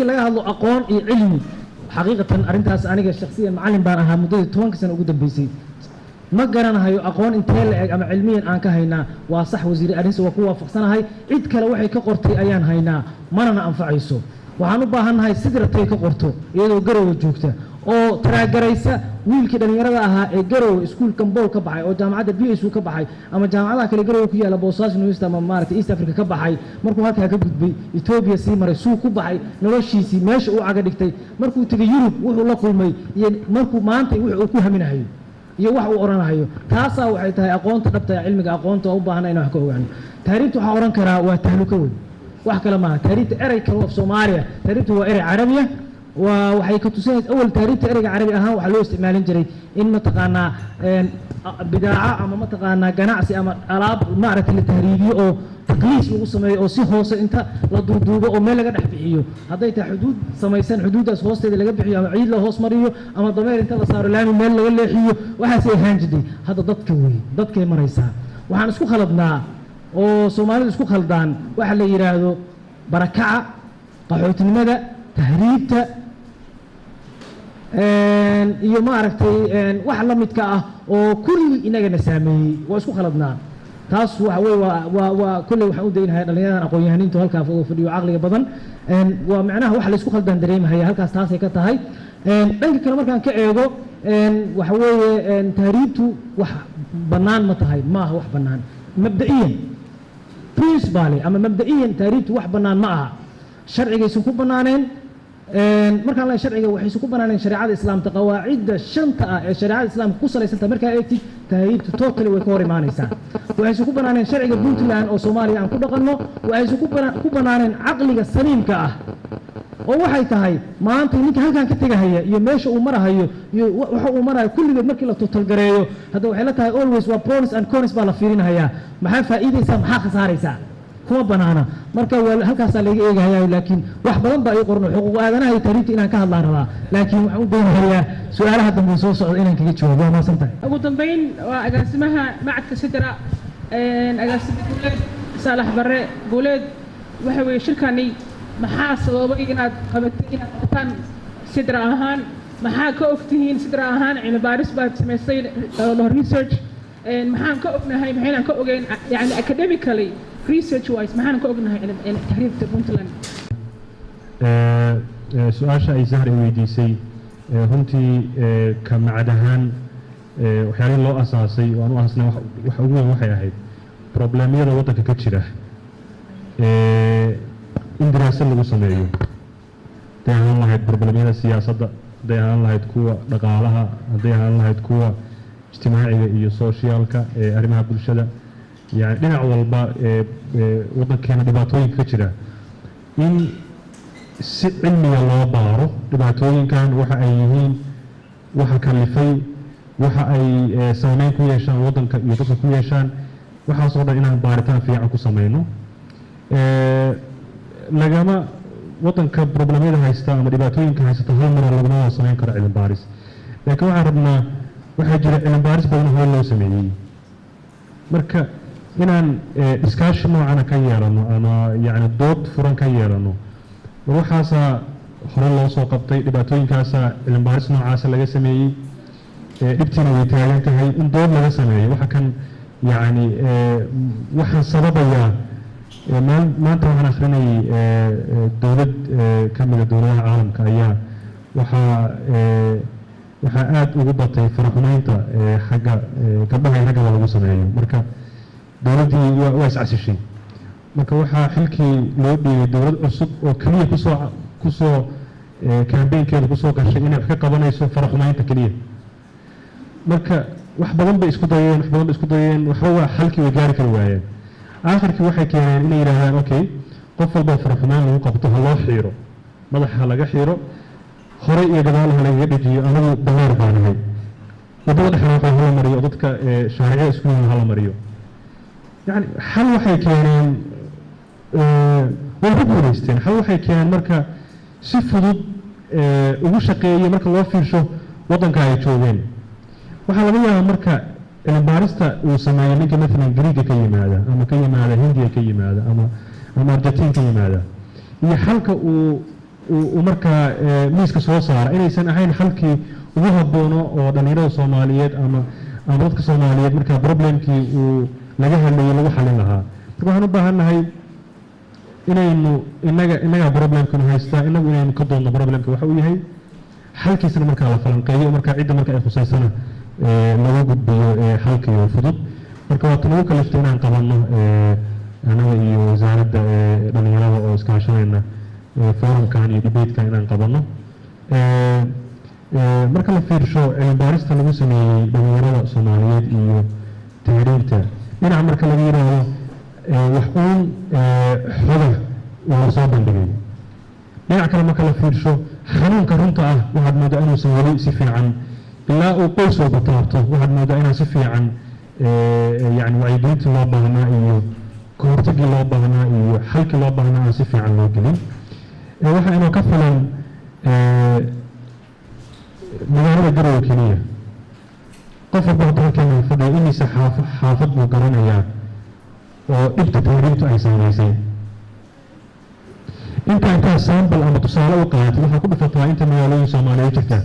laga hadlo aqoon iyo cilmi, xaqiiqatan arrintaas aniga shakhsiyan macallin baan ahaa muddadii 10-ka sano ugu dambeysay. Ma garanahayo aqoon intee la eg ama cilmiyan aan ka haynaa. Waa sax, wasiir arrinsa waa ku waafaqsanahay. Cid kale waxay ka qortay ayaan haynaa, manana anfacayso. Waxaan u baahannahay Sidratay ka qorto iyadoo Garowe joogta oo taraagaraysa wiilkii dhallinyarada ahaa ee Garowe iskuulkan Bool ka baxay oo jaamacadda BSU ka baxay ama jaamacadaha kale Garowe ku yaalla, Boosaaso University ama, maaragtay, East Africa ka baxay. Markuu halkaa ka gudbay, Ethiopia sii maray, suu ku baxay, noloshiisii meesha uu caga dhigtay, markuu tegay Yurub wuxuu la kulmay, iyo markuu maanta wuxuu uu ku haminahayo iyo wax uu odhanahayo, taasaa waxay tahay aqoonta dhabta ee cilmiga aqoonta oo u baahna inaan wax ka ogaano. Tahriibta waxaa odhan karaa waa tahluko weyn, wax kale maaha. Tahriibta erey kale af Soomaaliya, tahriibta waa erey Carabiya. Waa waxay ka tusinaysa awal tahriibta ereyga Carabi ahaan waxaa loo isticmaalin jiray in, mataqaanaa, bidaaco ama, mataqaanaa, ganacsi ama alaab, maaragtay, la tahriibiyo oo taqliis lagu sameeyo oo si hoose inta la duuduubo oo meel laga dhex bixiyo, hadday tahay xuduud samaysan xuduuddaas hoosteeda laga bixiyo ama ciid la hoos mariyo ama dameer inta la saaro laami meel laga leexiyo. Waxaasay ahaan jirtay. Hadda dadka wey dadkay maraysaa. Waxaan isku khaladnaa oo Soomaalidu isku khaldaan waxa la yidhaahdo barakaca, qaxootinimada, tahriibta iyo, maaragtay, wax la midka ah oo kulli inagana saameeyey. Waa isku khaladnaa. Taas waxa weye waa kolley waxaan u daynahay dhallinyaradan aqoon-yahaniintu halkaa fadhiyo caqliga badan. Waa macnaha waxa la isku khaldaan dareemahaya halkaas taasay ka tahay. Dhanka kale markaan ka eego, waxa weeye tahriibtu wax bannaan ma tahay? Maaha wax bannaan mabda'iyan, principally ama mabda'iyan. Tahriibtu wax bannaan ma aha, sharcigaysan ku bannaaneen. Markaan leeyahay sharciga, waxaysan ku bannaaneen shareecada Islaamka. Qawaacidda shanta ah ee shareecada Islaamka ku salaysanta markaa eegtid, tahriibtu totally way ka hor imaanaysaa. Waxaysan ku bannaaneen sharciga Puntland oo Soomaaliya aan ku dhaqanno. Waxaysan ku bannaaneen caqliga saliimka ah oo waxay tahay maanta ninka halkan ka tegahaya iyo meesha uu marahayo iyo waxa uu marahayo kulligeed markii la total gareeyo. Hadda waxay la tahay always waa pros and cons baa la fiirinahayaa. Maxaa faa'iidaysaa, maxaa khasaaraysaa? Kuma banaana. Marka waa halkaasaa laga eegahaya. Laakiin wax badan baa ii qorno xuquuq aadanaha iyo tahriibta inaan ka hadlaan rabaa, laakiin waxaan u daynahayaa su-aalaha dambe soo socda inaan kaga jawaabo. Waa mahadsan tahay. Ugu dambeyn waa agaasimaha macadka Sidra, agaasima Guuleed Saalax Barre. Guuleed, waxa weeye shirkani maxaa sababay inaad qabatay, inaad qabataan Sidra ahaan? Maxaa ka ogtihiin Sidra ahaan? Cilmi baaris baad samaysay, research. Maxaan ka ognahay, maxaynaan ka ogeyn, yani academically, research wise, maxaan ka ognahay tahriibta Puntland? Su-aasha ay Zahra i weydiisay, runtii ka macad ahaan waxyaalihii loo asaasay oo aan u aasnay waxa ugu weyn waxay ahayd problemyada waddanka ka jira in daraasad lagu sameeyo, hadday ahaan lahayd problemyada siyaasadda, hadday ahaan lahayd kuwa dhaqaalaha, hadday ahaan lahayd kuwa ijtimaaciga iyo socialka ee arrimaha bulshada, yani dhinac walba ee waddankeena dhibaatooyinka ka jira in si cilmiga loo baaro dhibaatooyinkan, waxa ay yihiin, waxa kalifay, waxa ay saameyn ku yeeshaan waddanka iyo dadka ku yeeshaan, waxaasoo dhan inaan baaritaan fiican ku sameyno. Lagama waddanka problemyada haysta ama dhibaatooyinka haysata hal mara laguma wada sameyn karo cilmi baaris, laakiin waxaan rabnaa, waxaa jira cilmi baaris badan hore loo sameeyey, marka inaan iskaashi noocana ka yeelano ama yacni dood furan ka yeelano. War waxaasaa hore loo soo qabtay, dhibaatooyinkaasaa cilmi baaris noocaasa laga sameeyey, dhibtiina way taagan tahay, in dood laga sameeyo waxa kan, yacni waxaan sababayaa. Maanta waxaan akhrinayay dowlad ka mida dowladaha caalamka ayaa waxaa aada ugu batay faraxumeynta xagga gabdhaha iyo raggaba lagu sameeyo. Marka dowladdii waa iscasishay. Marka waxaa xilkii loo dhiibay dowlad cusub oo keliya kusoo campaignkeeda kusoo gashay inay wax ka qabanayso faraxumeynta keliya. Marka wax badan bay isku dayeen, wax badan bay isku dayeen, waxba waa xalkii way gaari kari waayeen. Aakhirkii waxay keeneen inay yidhaahdaan, okay, qof walboo faraxumeyn lagu qabto ha loo xiiro, madaxa ha laga xiiro, hore iyo gadaal ha lagaga dhejiyo, anagu dameer baa nahay. Waddada dhexda hala mariyo, dadka shaaricyada isku yihiin hala mariyo. Yani xal waxay keeneen, way ku guulaysteen. Xal waxay keeneen marka si fudud ugu shaqeeyey marka loo fiirsho waddanka ay joogeen. Waxaa laga yaabaa marka cilmibaarista uu sameeyo ninka maalan Greega ka yimaada ama ka yimaada Hindiya ka yimaada ama Argentiin ka yimaada iyo xalka uu markaa miiska soo saara inaysan ahayn xalkii ugu habboono oo dhallinyarada Soomaaliyeed ama dadka Soomaaliyeed markaa problemkii uu laga hadlayay lagu xalin lahaa. Marka waxaan u baahannahay inaynu innagaa problemkanu haystaa, innagu inaynu ka doonno problemka waxa uu yahay, xalkiisana markaa la falanqeeyo, markaa cidda marka ay khuseysana lagu gudbiyo xalkii fudud. Marka waa tan ugu kaliftay inaan qabanno anaga iyo wasaaradda dhallinyarada oo iskaashanayna forumkan iyo debatekan inaan qabanno. Marka la fiirsho cilmi baarista lagu sameeyey dhallinyarada Soomaaliyeed iyo tahriibta, dhinaca marka laga yidhaahdo wax uun xoga waa la soo bandhigay, dhinac kale marka la fiirsho xanuunka runta ah waxaad moodaa inuusan weli si fiican ilaa uu qoys walba taabto. Waxaad moodaa inaan si fiican yani wacyigelintii loo baahnaa iyo kahortagii loo baahnaa iyo xalkii loo baahnaa aan si fiican loo gelin. Waxaa inoo ka filan magaalada Garowe keliya. Qof walba hadda halkeena fadhiya imise xaafad buu garanayaa oo dhibta tahriibtu ay saameysay? Intaa sample ama tusaale u qaadatid, waxaa ku dhufataa inta magaalooyin Soomaaliyeed jirta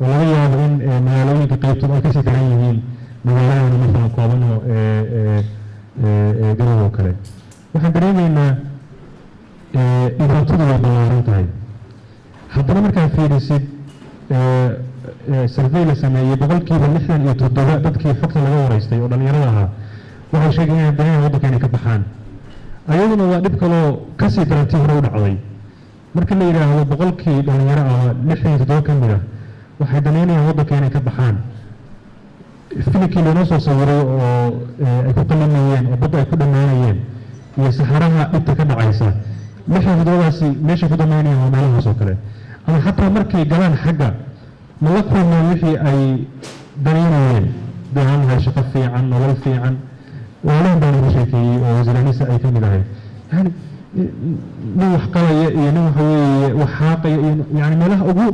oo laga yaabo in magaalooyinka qaybtood ay kasii daran yihiin magaaladana masalan kooban oo Garowe oo kale. Waxaan dareemaynaa dhibaatadu way ballaaran tahay. Haddana markaa fiirisid survey la sameeyey, 67% dadkii xogta laga wareystay oo dhallinyarada ahaa waxay sheegayaan inay danayaan waddanka inay ka baxaan. Ayaduna waa dhib kaloo kasii darantii hore u dhacday. Marka la yidhaahdo boqolkii dhallinyaro ah 67 ka mid ah waxay danaynayaan waddanka inay ka baxaan, filimkii loonoo soo sawiray oo ay ku qalimayeen oo badda ay ku dhammaanayeen iyo saxaraha dhibta ka dhacaysa, 67daasi meeshay ku dhammaynayaan waa meelahaas oo kale. Ama xataa markay galaan xagga, ma la kulmaan wixii ay danaynayeen dahaan lahay, shaqo fiican, nolol fiican? Waalahan baa lagu sheekeeyey oo wasiir ay ka mid ahayd. Yani nin wax qalaya iyo nin waxa weeye wax xaaqaya iyo yani meelaha ugu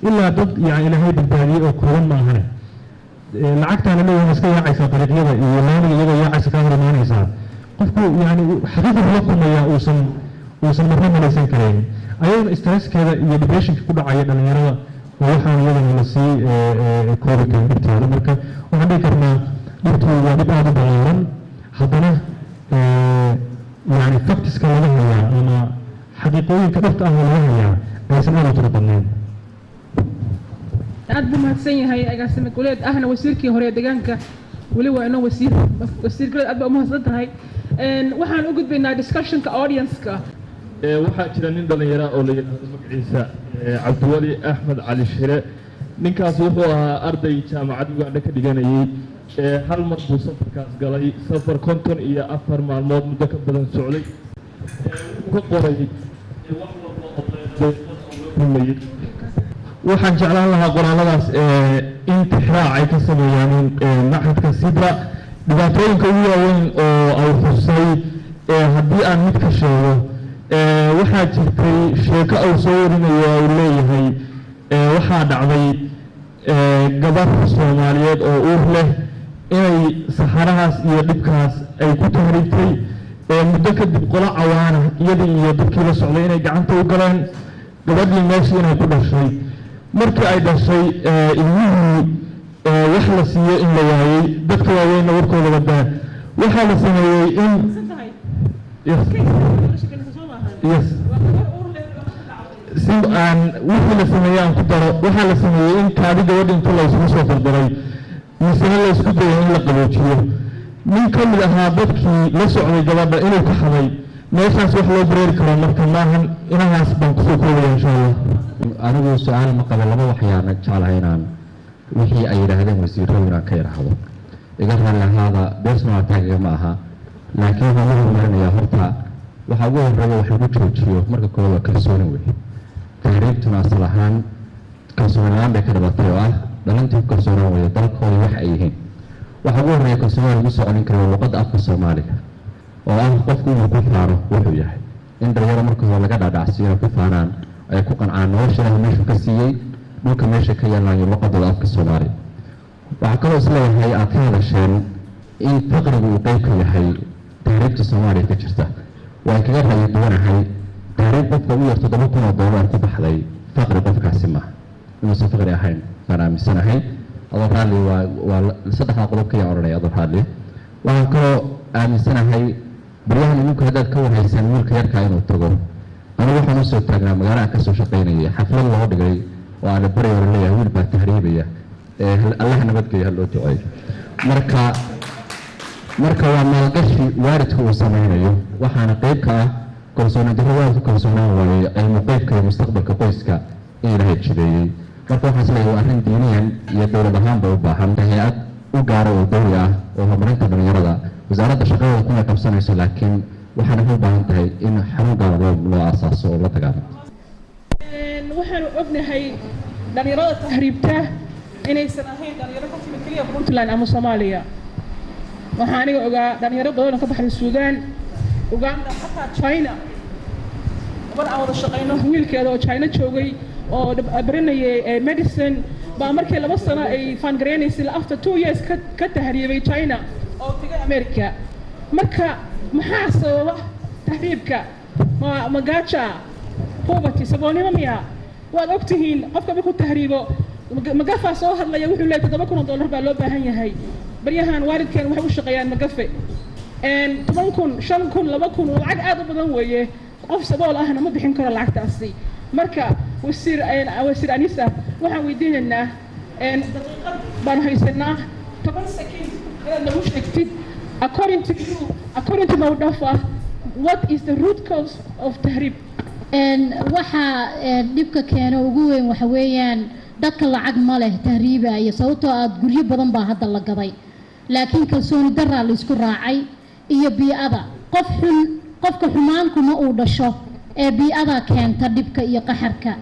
ilaa dad yani Ilaahay badbaadiyey oo kooban ma ahane. Lacagtaana leeyahay iska yaacaysaa dariiqyada iyo laamiga, iyadoo yaacaysa kaa hor imaanaysaa. Qofku yani xaqiiqa la kulmayaa uusan marna malaysan karayn. Ayadana stresskeeda iyo depressionka ku dhacaya dhalinyarada oo waxaan iyadana lasii koobi karin dhibteeda. Marka waxaan dhihi karnaa dhibtu waa dhib aada u ballaaran, haddana yani factiska laga hayaa ama xaqiiqooyinka dhabta ah oo laga hayaa aysan aad u tiro badnayn. Aad buu mahadsan yahay agaasime Guleed, ahna wasiirkii hore ee deegaanka. Weli waa inoo wasiir, wasiir Guleed, aad baa umahadsan tahay. Waxaan u gudbaynaa discussionka audience-ka. Waxaa jira nin dhallinyara oo la yidhaahdo magaciisa Cabdiweli Axmed Cali Shire. Ninkaas wuxuu ahaa arday jaamacad Ugandha ka dhiganayey. Hal mar buu safarkaas galay, safar 54 maalmood muddo ka badan socday. Wuxuu ka qoray wax walba oo kulmayey. Waxaan jeclaan lahaa qoraalladaas in tixraac ay ka sameeyaan machadka Sidra. Dhibaatooyinka ugu waaweyn oo ay xusay haddii aan mid ka sheego, waxaa jirtay sheeko uu soo warinayo uu leeyahay waxaa dhacday gabar Soomaaliyeed oo uur leh inay saxarahaas iyo dhibkaas ay ku tahriibtay. Muddo kadib qolo cawaana iyadii iyo dadkii la socday inay gacanta u galeen, gabadhii meeshii inay ku dhashay. Markii ay dhashay ilmihii wax la siiyo in la waayey, dadka waaweynna warkooda wadaa. Waxaa la sameeyey in yes si aan wixii la sameeyey aan ku daro, waxaa la sameeyey in kaadi gabadha inta la isugu soo dardaray misena la isku dayay in la qaboojiyo. Nin ka mid ahaa dadkii la socday gabadha inuu ka xaday meeshaas. Wax loo bareeri karo marka maahan. Inahaas baan kusoo koobaya, insha Allah. Anigu su-aal ma qabo. Laba waxyaana jeclahay inaan wixii ay yidhaahdeen wasiiradu inaan ka idhaahdo. Iga raalli ahaada, personal attack ma aha, laakiin waxaan la horumarinayaa. Horta waxaa ugu horeeya wax lagu joojiyo marka koowaad waa kalsooni wey. Tahriibtuna asal ahaan kalsooni la-aan bay ka dhalatay oo ah Dhalinta ku kalsoonaan waya dalkooda wax ay yihiin. Waxa ugu horreeya kalsoonida lagu soo celin karo waa luqadda afka Soomaaliga, oo ah qofku inuu ku faano wuxuu yahay, in dhalinyaro marka hore laga dhaadhacsiiyo, ku faanaan, ay ku qancaan nolosha Ilaahay meeshuu ka siiyey, dhulka meesha ka yaalaan, luqadooda afka Soomaaliga. Waxaa kaloo isleeyahay aad ka hadasheen in faqrigu uu qeyb ka yahay tahriibta Soomaaliya ka jirta. Waan kaga ra'yi duwanahay. Tahriib qofka ugu yar $7,000 ku baxday, faqri qofkaasi maaha. Inuusan faqri ahayn baan aaminsanahay. Adoo raalli, waa saddexdaa qodob ka yaan odhanaya, adoo raalli. Waxaan kaloo aaminsanahay baryahan idinku haddaad ka warhaysaan wiilka yarkaa inuu tago. Anigu waxaan usoo taagnaa magaalo aan kasoo shaqaynayay xaflad loo dhigay oo aan bari hore leeyahay wiil baa tahriibaya, Allaha nabadgeeyo, ha loo duceeyo. Marka waa maalgashi waalidka uu samaynayo, waxaana qayb ka ah kalsooni darro waalidku kalsoonaan waayey cilmi qeybka iyo mustaqbalka qoyska in Ilaahay jideeyey. Marka waxaan isleeyahay waa arrin diiniyan iyo dowlad ahaanba u baahan hay-ad u gaara oo dowli ah oo horumarinta dhalinyarada. Wasaaradda shaqadooda kuma qabsanayso, laakiin waxaana u baahan tahay in xarun gaara loo asaaso oo la dagaalamo. Waxaanu ognahay dhalinyarada tahriibta inaysan ahayn dhalinyaro ka timid keliya Puntland ama Soomaaliya. Waxaa aniga ogaa dhalinyaro badan oo ka baxday Suudaan, Uganda, xataa China. Gabar aan wada shaqayno wiilkeeda oo China joogay oo baranayay medicine baa markii 2 sano ay faangareynaysay, after 2 years ka tahriibay China oo tegay America. Marka maxaa sababa tahriibka? Ma gaaja, poverty, saboolnimo miya? Waad ogtihiin, qofka markuu tahriibo magafaa soo hadlaya, wuxuu leeyahay $7,000 baa loo baahan yahay. Baryahan waalidkeen waxay u shaqeeyaan magafe 10,000, 5,000, 2,000, lacag aad u badan weeye. Qof sabool ahna ma bixin karo lacagtaasi. Marka wasiir Anisa waxaan weydiinaynaa, daqiiqad baanu haysanaa, 10 second, inaad nagu sheegtid, according to you, according to Mawdafa, what is the root cause of tahriib? Waxa dhibka keeno ugu weyn waxa weeyaan dadka lacag ma leh tahriibaya, sababtoo aad guryo badan baa hadda la gaday, laakiin kalsooni daraa la isku raacay iyo bii'ada. Qof xun, qofka xumaankuma uu dhasho ee bii'adaa keenta dhibka iyo qaxarka.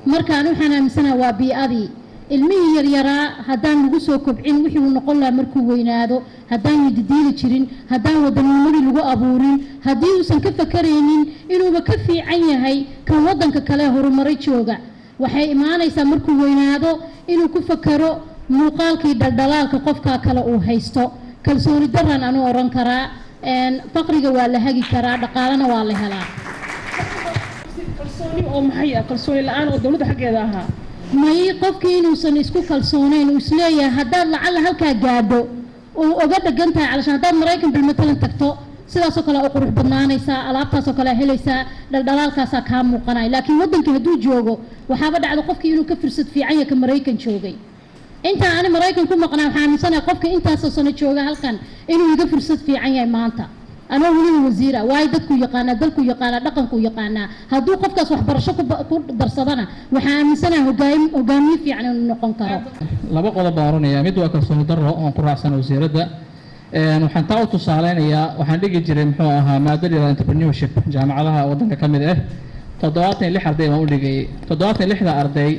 Markaan waxaan aaminsanaha waa bii'adii. Ilmihii yaryaraa haddaan lagu soo kobcin wixii uu noqon lahaa markuu weynaado, haddaan yididiili jirin, haddaan wadanimadii lagu abuurin, haddii uusan ka fakaraynin inuuba ka fiican yahay kan waddanka kale horumaray jooga, waxay imaanaysaa markuu weynaado inuu ku fakaro muuqaalkii dhaldhalaalka qofkaa kale uu haysto. Kalsooni daran anuu odhan karaa. Faqriga waa la hagi karaa, dhaqaalena waa la helaa. Kalsooni oo maxay ah? Kalsooni la-aan oo dowladda xaggeeda ahaa? May, qofkii inuusan isku kalsoonayn, uu isleeyahay haddaad lacalla halkaa gaadho uu oga dhegan tahay, calashaan haddaad Maraykan bilmatalan tagto sidaasoo kale u qurux badnaanaysaa, alaabtaasoo kale helaysaa, dhaldhalaalkaasaa kaa muuqanaya. Laakiin waddankii hadduu joogo waxaaba dhacda qofkii inuu ka fursad fiican yahay ka Maraykan joogay. Intaa ani Maraykan ku maqnaa, waxaa aaminsanahay qofka intaasoo sano jooga halkan inuu iga fursad fiican yahay maanta anoo weliba wasiira, waayo dadkuu yaqaanaa, dalkuu yaqaanaa, dhaqankuu yaqaanaa. Hadduu qofkaas waxbarasho ku darsadana, waxaa aaminsanahay hogaamiye fiican inuu noqon karo. Laba qodob baan oranaya. Mid waa kalsooni darro oon ku raacsan wasiiradda. Waxaan taa u tusaaleynayaa, waxaan dhigi jiray muxuu ahaa maadada yihahda entrepreneurship jaamacadaha waddanka ka mid ah. 76 arday baan u dhigayay. 76-da arday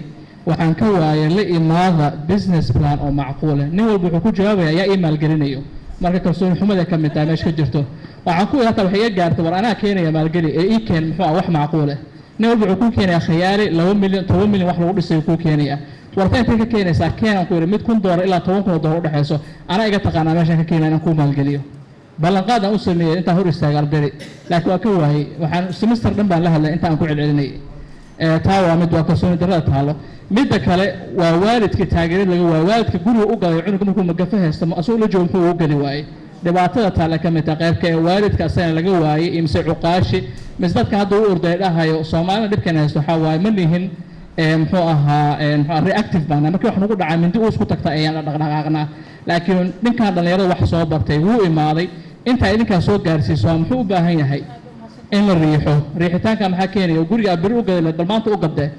waxaan ka waayay la imaada business plan oo macquul ah. Nin walba wuxuu ku jawaabaya yaa ii maalgelinayo. Marka kalsooni xumada ka mid tahay meesha ka jirto. Waxaan ku hataa waxay iga gaartay, war anaa keenaya maalgeli ee ii keen muxuu ah wax macquul ah. Nin walba wuxuu kuu keenayaa khayaali, 2 milyan, 10 milyan wax lagu dhisayo kuu keenaya. Warta intay ka keenaysaa keenan ku yidhi, mid $1,000 ilaa $10,000 udhexayso, anaa iga taqaanaa meeshaan ka keenaya inaan kuu maalgeliyo. Ballanqaad aan u sameeyey intaan hor istaaga ardayda, laakiin waa ka waayey. Waxaan semester dhan baan la hadlay inta aan ku celcelinayay. Taa waa mid, waa kalsooni darrada taalo. Midda kale waa waalidka taageerad laga waayo. Waalidka guriga u galay cunuga markuu magafa haysto, asagoo la joogo muxuu ugu geli waayey? Dhibaatada taale ka mid tahay qaybka ee waalidka asagana laga waayey iyo mise cuqaashi mise dadka hadda u orday dhahayo. Soomaalina dhibkan haysto waxaa waaye ma lihin muxuu ahaa muxuu reactive baana. Markii wax nagu dhacaa mindi uu isku tagta ayaan dhaqdhaqaaqnaa, laakiin ninkan dhalinyarada wax soo bartay wuu imaaday intaa idinkaa soo gaarsiiso, muxuu u baahan yahay in la riixo. Riixitaanka maxaa keenaya? Guriga aad beri u gaday bal maanta u gadee.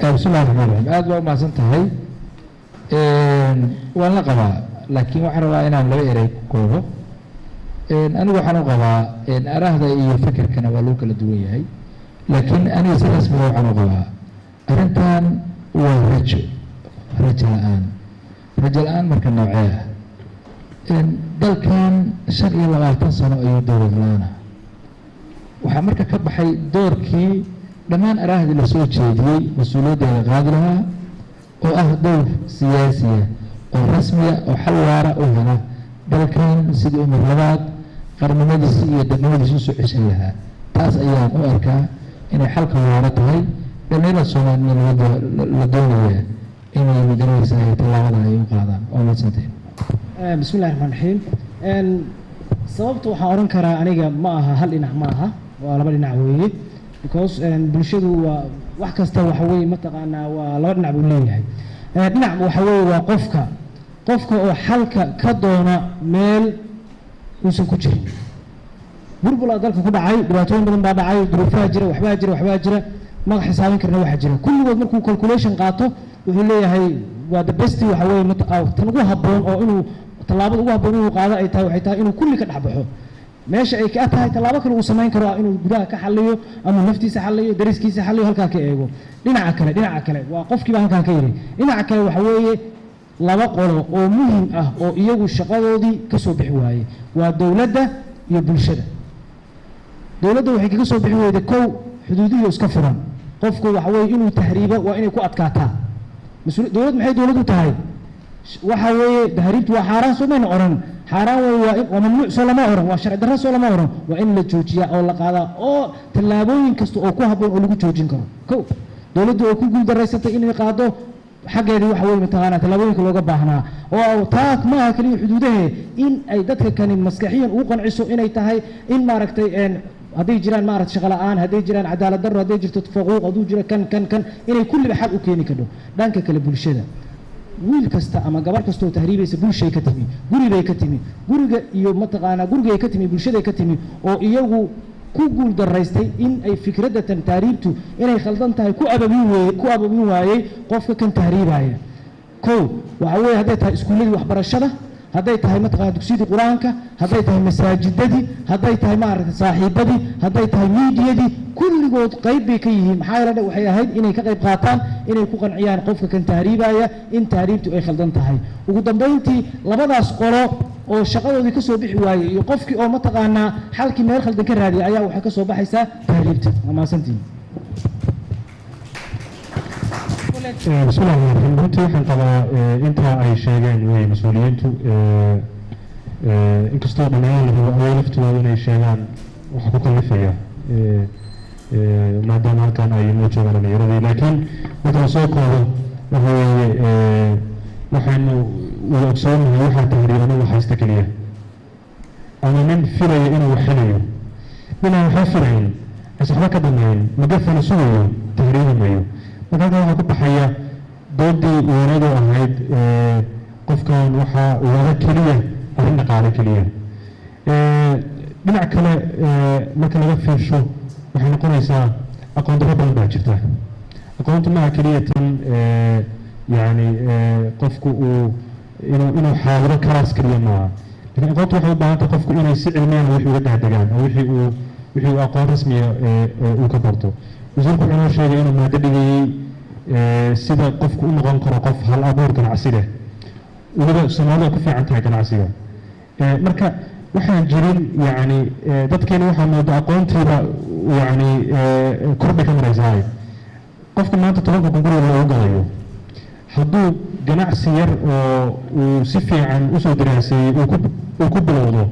Bismillahi raxmaan raxiim. Aada baa umahadsan tahay. Waan la qabaa, laakiin waxaan rabaa inaan laba erey ku koobo. Anigu waxaan u qabaa arahda iyo fikirkana waa lagu kala duwan yahay, laakiin aniga si rasmiga waxaan u qabaa arrintan Waa rajo, rajo la-aan. Rajo la-aan marka noocee ah? Dalkan 25 sano ayuu dowlad la-aan ah. Waxaa marka ka baxay doorkii dhammaan araahdii lasoo jeediyey mas-uuliyaddeeda qaadi lahaa, oo ah dowr siyaasiya oo rasmiya oo xal waara u hela dalkan sidii uu mar labaad qarnimadiisi iyo dadnimadiisi usoo ceshan lahaa. Taas ayaan u arkaa inay xalka waara tahay. Dhalinyarada Soomaalina la doonaya inay magaranaysa ay tallaabada ay u qaadaan. Waa mahadsantahay. Bismi illahi raxmaan raxiim. Sababta waxaan odhan karaa aniga ma aha hal dhinac, ma aha, waa laba dhinac weeye, because bulshadu waa wax kasta waxa weeye mataqaanaa waa laba dhinac buu leeyahay. Dhinac waxa weeye waa qofka oo xalka ka doona meel uusan ku jirin. Burbulaa dalka ku dhacay, dhibaatooyin badan baa dhacay, duruufaha jira, waxbaa jira, waxbaa jira, ma xisaabin karna waxa jira kulligood. Markuu calculation qaato wuxuu leeyahay waa the best, waxa weeye tan ugu habboon oo inuu tallaabada ugu habboon inuu qaado ay tahay, waxay tahay inuu kulli ka dhex baxo meesha ay ka tahay. Tallaabo kale uu samayn karo ah inuu gudaha ka xalliyo ama naftiisa xalliyo, dariskiisa xalliyo, halkaa ka eego. Dhinaca kale waa qofkiiba halkaa ka yidhi. Dhinaca kale waxa weeye laba qolo oo muhim ah oo iyagu shaqadoodii ka soo bixi waayey, waa dowladda iyo bulshada. Dowladda waxay kaga soo bixi weyday, kow, xuduudihii iska furan. Qofku waxa weeye inuu tahriibo waa inay ku adkaataa. Dowlad maxay dowlad u tahay? Waxa weeye tahriibtu waa xaaraan, soo mayna oran? Xaaraan weeye, waa mamnuuc, soo lama oran? Waa sharci darro, soo lama oran? Waa in la joojiyaa oo la qaadaa oo tallaabooyin kasta oo ku habboon oo lagu joojin karo. Kow, dowladdu oo ku guuldaraysatay inay qaado xaggeedii waxa weeye mataqaanaa tallaabooyinka looga baahnaa, oo taa maaha keliya xuduudahe, in ay dadka kani maskaxiyan ugu qanciso inay tahay in maaragtay hadday jiraan maaragtay shaqo la'aan, hadday jiraan cadaalad darro, hadday jirto faquuq, hadduu jiro kan kan kan, inay kulliba xal u keeni kadho. Dhanka kale bulshada, wiil kasta ama gabar kasta oo tahriibaysa bulshay ka timi, guribay ka timi, guriga iyo mataqaanaa gurigay ka timi, bulshaday ka timi, oo iyagu ku guul daraystay in ay fikradda tan tahriibtu inay khaldan tahay ku ababin waayey qofka kan tahriibaya. Kow, waxa weeye hadday tahay iskuulladii waxbarashada, hadday tahay mataqaana dugsiyadii qur-aanka, hadday tahay masaajidadii, hadday tahay maaragtay saaxiibadii, hadday tahay miidiyadii, kulligood qayb bay ka yihiin. Maxaa yeele waxay ahayd inay ka qayb qaataan inay ku qanciyaan qofka kan tahriibaya in tahriibtu ay khaldan tahay. Ugu dambayntii labadaas qolo oo shaqadoodii ka soo bixi waayey iyo qofkii oo mataqaanaa xalkii meel khaldan ka raadiyay ayaa waxay ka soo baxaysaa tahriibta. Waa mahadsantihiin. Bismi llahi raxmaan raxiim. Runtii waxaan qabaa intaa ay sheegeen wey mas-uuliyiintu, inkastoo dhammaan la rabo ayaga laftooda inay sheegaan waxa ku kallifaya, maadaama halkan ay noo joogaan dhalinyaradii. Laakiin marka la soo koobo waxa weeye waxaynu wada ogsoonahay waxaa tahriib anigu haysta keliya ama nin filaya inuu wax helayo. Ninaan waxba filayn, aysan waxba ka damayn, magafana sugayo, tahriibi mayo. Marka halkan waxaa ku baxaya doodii weynadu ahayd qofkan waxaa wada keliya arrin dhaqaale keliya. Dhinac kale marka laga fiirsho waxay noqonaysaa aqoon darro badan baa jirta. Aqoontu maaha keliya tan yacni qofku uu inuu xaadiro kalaas keliya maaha, lakin aqoontu waxay u baahan tahay qofku inay si cilmiyan wixii uga dahdegaan oo wixii uu aqoon rasmiya uu ka barto. Wasiirku wuxuu inoo sheegay inuu maado dhigayey sida qofku u noqon karo qof hal abuur ganacsi leh, weliba Soomaalida ku fiican tahay ganacsiga. Marka waxaan jirin yacni dadkeena waxaa mooda aqoontiiba yacni kordhi ka maraysahay. Qofka maanta 10,000 guriga loogu galayo hadduu ganacsi yar oo uu si fiican usoo daraaseeyey uu ku bilowdo.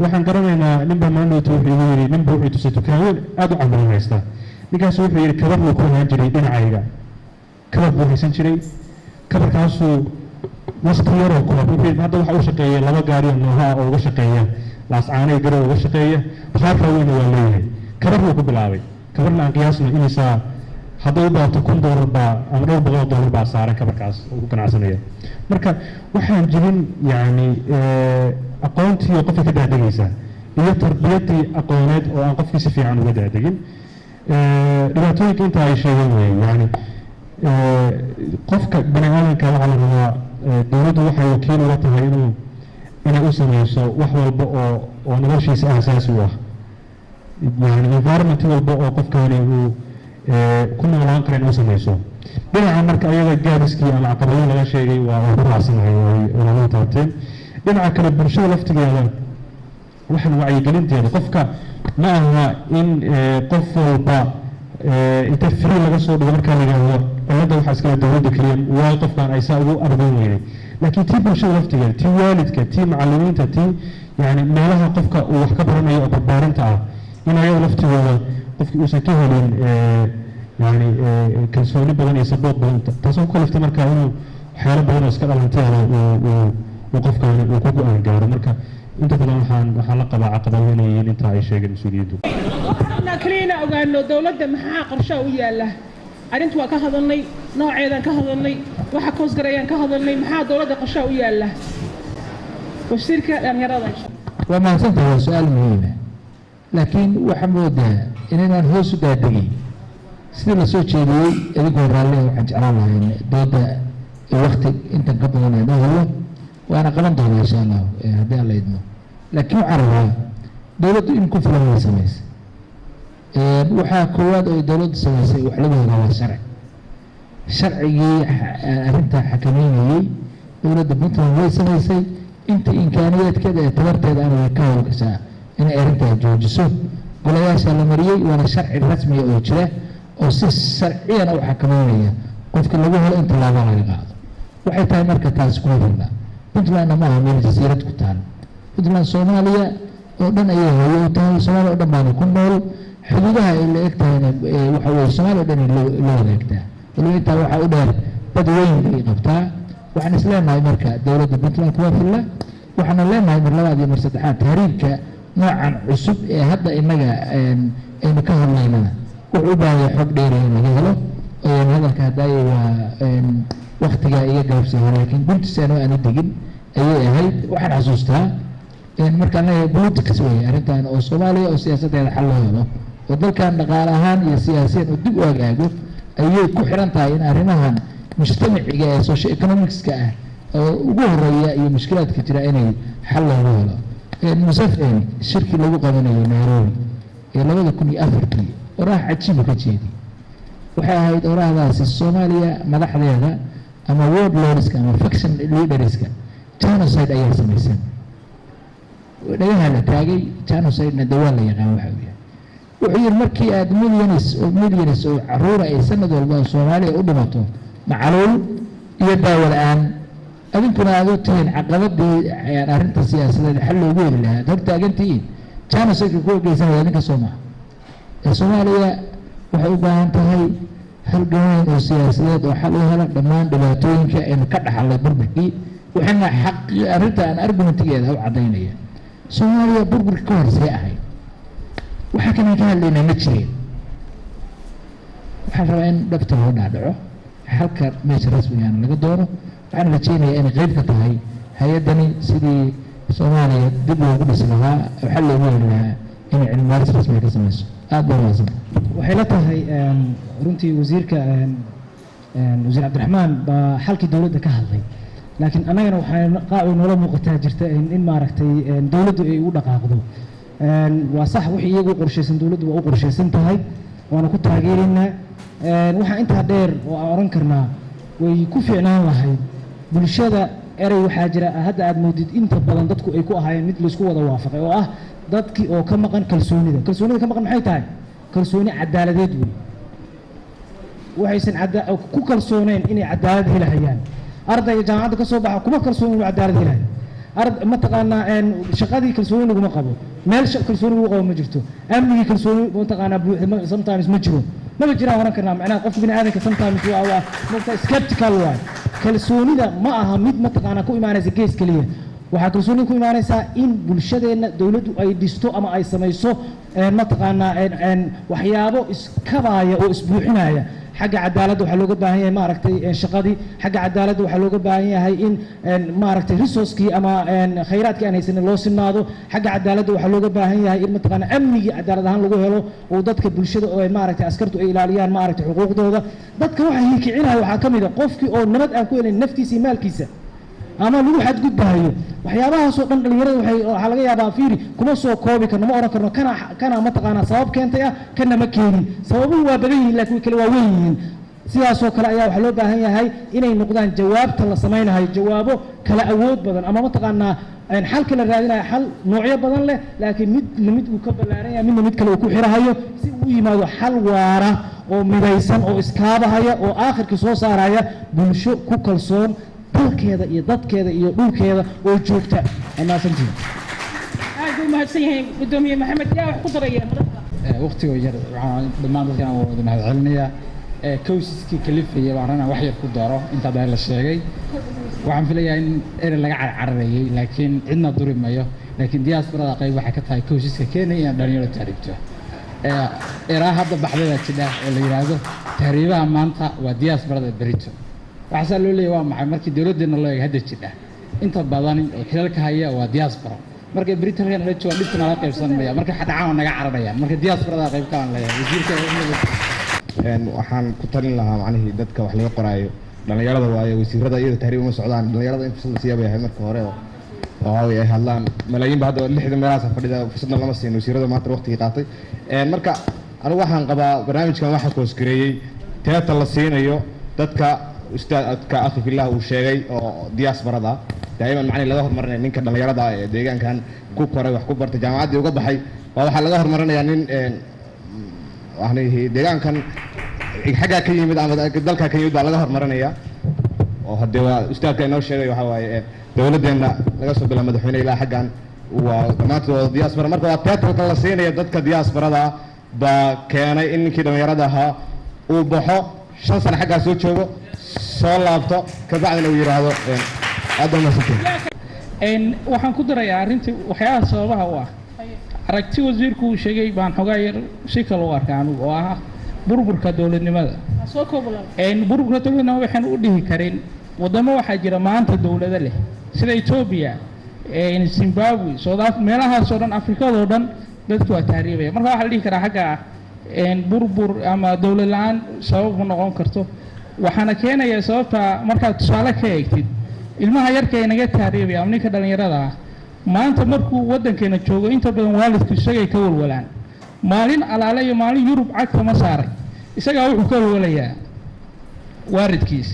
Waxaan garanaynaa nin baa maalin wuxuu igu yidhi, nin buu wuxuu tusay dukaan weyn aada u camilan haysta. Ninkaas wuxuu yidhi kabar buu ku ahaan jiray dhinacayga, kabar buu haysan jiray, kabarkaasuu waqti yaroo koob wuxuu yidhi hadda waxa u shaqeeya laba gaari oo nooha ah oo uga shaqeeya Laascaanay Garow uga shaqeeya, bakhaarka weyna waa leeyahay. Kabar buu ku bilaabay, kabarna aan qiyaasno inaysaa hadday u baato $1,000 baa ama dhowr boqol oo doolar baa saaran kabarkaas oo ku ganacsanaya. Marka waxaan jirin yacni aqoontii oo qofka ka daadegaysa iyo tarbiyadii aqooneed oo aan qofkii si fiican uga daadegin. Dhibaatooyinka intaa ay sheegeen weeye. Yacni qofka bani aadamka waxaa la rabaa dowladdu waxay wakiil uga tahay inay u sameyso wax walba oo noloshiisa aasaasi u ah, yani environment walba oo qofkani uu ku noolaan kara inuu sameyso. Dhinaca marka ayaga gaabiskii ama caqabadihii laga sheegay waa ku raacsanahay oo ay walaaluhu taabteen. Dhinaca kale bulshada laftigeeda waxaan wacyigelinteeda qofka ma aha in qof walba inta free laga soo dhigo markaa la yidhaahdo cilladda waxaa iskale dowladda keliya, waay qofkan ay saa ugu argoon weynay. Laakiin tii bulshada laftigeeda, tii waalidka, tii macallimiinta, tii yani meelaha qofka uu wax ka baranayo oo barbaarinta ah, in ayaga laftigooda qofkii uusan ka helin yani kalsooni badan iyo support badan, taasoo ku kaliftay marka inuu waxyaalo badan oo iska dhalanteeda uu qofkani uu ku go-aan gaaro. Marka inta badan waxaan la qabaa caqabado inay yihiin inta ay sheegeen mas-uuliyaddu. Waxaan kaliya inaan ogaano dowladda maxaa qorshaha u yaala. Arrintu waa ka hadalnay, nooceedaan ka hadalnay, waxa koosgarayaan ka hadalnay, maxaa dowladda qorshaha u yaala? Wasiirka dhalinyarada. Waa mahadsantahay, waa su-aal muhiima, laakiin waxaa moodaa inaynaan hoos u daadegin sidii lasoo jeediyey. Idinkoo raalli, waxaan jeclaan lahayn dooda wakti intan ka badan aan u helno, waana qaban doonaa insha Allahu haddii Alla idmo. Laakiin waxaan rabaa dowladdu in ku filan way samaysay. Waxaa koowaad oo dowladdu samaysay wax lagu helaa waa sharci. Sharcigii arrintaa xakameynayey dowladda Puntland way samaysay. Inta imkaaniyaadkeeda ee tabarteeda ana way ka howlgashaa inay arrintaa joojiso. Golayaasha la mariyey, waana sharci rasmiya oo jira oo si sharciyana u xakameynaya qofka lagu helo in tallaabo laga qaado. Waxay tahay marka taasi kuma filna. Puntlandna ma aha meel jasiirad ku taal. Puntland Soomaaliya oo dhan ayay hooyo u tahay, Soomaaliya oo dhan baana ku nool. Xuduudaha ay la eg tahayna waxa weye Soomaaliya o dhan ay la wadaagtaa. Waliba intaa waxaa u dheer bad weyn bay qabtaa. Waxaan is leenahay marka dowladda Puntland kuma filla. Waxaana leenahay mar labaad iyo mar saddexaad, tahriibka noocan cusub ee hadda innaga aynu ka hadlaynana wuxuu u baahan yahay xog dheeri in laga helo. Hadalka hadaaye waa waktigaa iga gaabsaha, laakiin guntiisana aan u degin ayay ahayd. Waxaan xasuustaa markaan leeyahay politics weeye arrintan oo Soomaaliya oo siyaasaddeeda xal loo helo oo dalkan dhaqaale ahaan iyo siyaasiyan oo dib u hagaago ayay ku xiran tahay in arrimahan mujtamaciga ee socio economicska ah oo ugu horeeya iyo mushkilaadka jira inay xal loogu helo. Museveni shirkii lagu qabanayo Nairobi ee 2004-kii oraah cajiibu ka jeedi. Waxay ahayd oraahdaasi Soomaaliya madaxdeeda ama world lordska ama faction leaderska genocide ayaa samaysan. Dhagaha la taagay. Genocide-na dawaa la yaqaan waxa uu yahay. Wuxuu yidhi markii aad millions oo millions oo caruura ay sanad walba oo Soomaaliya u dhimato macaluul iyo daawo la-aan, adinkuna aad u tihiin caqabadii arrinta siyaasadeed xal loogu heli lahaa aad hortaagan tihiin, genocide-ka kuwa geysanaya adinka soo maha. Ee Soomaaliya waxay u baahan tahay halgan weyn oo siyaasadeed oo xal u hela dhammaan dhibaatooyinka aynu ka dhaxalnay burburkii. Waxayna xaq arrinta aan argumentigeeda u caddaynaya, Soomaaliya burburka ka hor see ahayd? Waxaa kanaan ka hadlaynaa ma jireen. Waxaan rabaa in dhabta loo dhaadhaco, xalka meesha rasmigaana laga doono. Waxaan rajeynayaa inay qayb ka tahay hay-addani sidii Soomaaliya dib loogu dhisi lahaa oo xal loogu heli lahaa inay cilmi baaris rasmiga ka samayso. Aad baa mahadsan. Waxay la tahay runtii wasiirka wasiir Cabdiraxmaan baa xalkii dowladda ka hadlay, laakiin annagana waxaa qaacu noola muuqataa jirta in maaragtay dowladdu ay u dhaqaaqdo. Waa sax, wixii iyagu u qorshaysan dowladdu waa u qorshaysan tahay, waana ku taageeraynaa. Waxaa intaa dheer oo aan odhan karnaa way ku fiicnaan lahayd bulshada. Erey waxaa jira hadda aad moodid inta badan dadku ay ku ahaayeen mid laysku wada waafaqay oo ah dadkii oo ka maqan kalsoonida. Kalsoonida ka maqan maxay tahay? Kalsooni cadaaladeed wey. Waxaysan ku kalsooneyn inay cadaalad helahayaan. Ardayga jaamacadda ka soo baxa kuma kalsoon inuu cadaalad helayo. Mataqaanaa shaqadii kalsooni laguma qabo, meel kalsooni lagu qabo ma jirto. Amnigii kalsooni mataqaanaa buuxda sometimes ma jiro, maba jiraan oran karnaa. Macnaha qofka bini aadanka sometimes waa mogta skeptical waay. Kalsoonida ma aha mid mataqaanaa ku imaanaysa gees keliya. Waxaa kalsoonida ku imaanaysaa in bulshadeenna dowladdu ay dhisto ama ay samayso mataqaanaa waxyaabo iskabaaya oo isbuuxinaya. Xagga cadaaladda waxaa looga baahan yahay maaragtay shaqadii. Xagga cadaaladda waxaa looga baahan yahay in maaragtay resourcekii ama khayraadkii aan haysanin loo sinaado. Xagga cadaaladda waxaa looga baahan yahay in mataqaanaa amnigii cadaalad ahaan lagu helo oo dadka bulshada oo ay maaragtay askartu ay ilaaliyaan maaragtay xuquuqdooda. Dadka waxa hiikicinaya waxaa ka mid a qofkii oo nabad aan ku helin naftiisa iyo maalkiisa ama lagu xadgudbahayo. Waxyaabahaasoo dhan dhalinyarada waxaa laga yaabaa fiiri kuma soo koobi karno, ma oran karno kana mataqaanaa sabab keentay ah, kana ma keenin. Sababuhu waa badan yihiin, laakiin way kala waaweyn yihiin. Sidaasoo kale ayaa waxaa loo baahan yahay inay noqdaan jawaabta la samaynayo jawaabo kala awood badan, ama mataqaanaa xalka la raadinayo xal noocyo badan leh, laakiin midna mid uu ka ballaaran yahay, midna mid kale uu ku xirahayo, si uu u yimaado xal waara oo midaysan oo iskaabahaya oo aakhirkii soo saaraya bulsho ku kalsoon dalkeeda iyo dadkeeda iyo dhulkeeda oo joogta. Waa mahadsantihiin. Aad buu mahadsan yahay gudoomiye Maxamed. Yaa wax ku daraya madaxda? Waqtiga yar, waxaan dhammaan dadkan waan wada mahad celinayaa. Causeski kalifaya baan rabnaa wax yar ku daro intaa baa la sheegay. Waxaan filayaa in erey laga carcararayay, laakiin cidna duri mayo, laakiin diasporada qayb waxay ka tahay causeska keenaya inaan dhalinyaro tahriibto. Eraa hadda baxday baa jidha oo la yidhaahdo tahriibaha maanta waa diasporada berito. Waxaasaa loo leeyahay waa maxay? Markii dowladdeena loo eego hadda jidha, inta badan oo xilalka haya waa diaspora. Marka berito halkan nala joogaan dhibta nala qaybsan maya, marka dhacaan waa naga cararayaan. Marka diasporada qayb kalaan leeyahay wasiirka. Waxaan ku talin lahaa macnihii dadka wax laga qoraayo dhalinyarada waayo, wasiirada iyada tahriib uma socdaan. Dhalinyarada in fursad la siiya bay ahayd marka hore oo waxaa ay hadlaan malaayiin ba hadda 60 meelahaas fadhida, fursadna lama siin wasiirada maanta waqtigii qaatay. Marka anigu waxaan qabaa barnaamijkan waxaa koosgareeyey teeta la siinayo dadka ustaadka akhi fillah uu sheegay oo diasporada daa'iman macnihi laga horumarinaya ninka dhalinyarada ee deegaankan ku koray, wax ku bartay, jaamacaddii uga baxay, waa waxaa laga horumarinayaa nin macnihi deegaankan xaggaa ka yimid ama dalkaa ka yimid baa laga horumarinaya. Oo haddee waa ustaadka inoo sheegay, waxaa waaye dowladdeenna laga soo bilaa madaxweyne ilaa xaggan waa dhammaantood waa diaspora. Marka waa teatalka la siinaya dadka diasporada baa keenay in ninkii dhalinyarada ahaa uu baxo, 5 sano xaggaa soo joogo, soo laabto, kabacdina uu yidhaahdo aad baa mahadsantihin. Waxaan ku darayaa arrintii waxyaabaha sababaha u ah aragti wasiirku uu sheegay baan xogaa yar si kale u arkaa anigu, oo ah burburka dowladnimada. Soo koob walaal. Burburka dowladnimada waxaan u dhihi karin wadamo waxaa jira maanta dowlado leh sida Ethiopia, Zimbabwe, South Africa, meelahaas oo dhan, Afrikadoo dhan dadku waa tahriibaya. Marka waxaa la dhihi karaa xagga burbur ama dowlad la-aan sabab u noqon karto. Waxaana keenaya sababta markaad tusaale ka eegtid ilmaha yarka ee naga tahriibaya ama ninka dhallinyarada ah maanta markuu waddankeena joogo, inta badan waalidku isagay ka walwalaan. Maalin alaale iyo maalin Yurub cagta ma saaray, isagaa wuxuu ka walwalayaa waalidkiis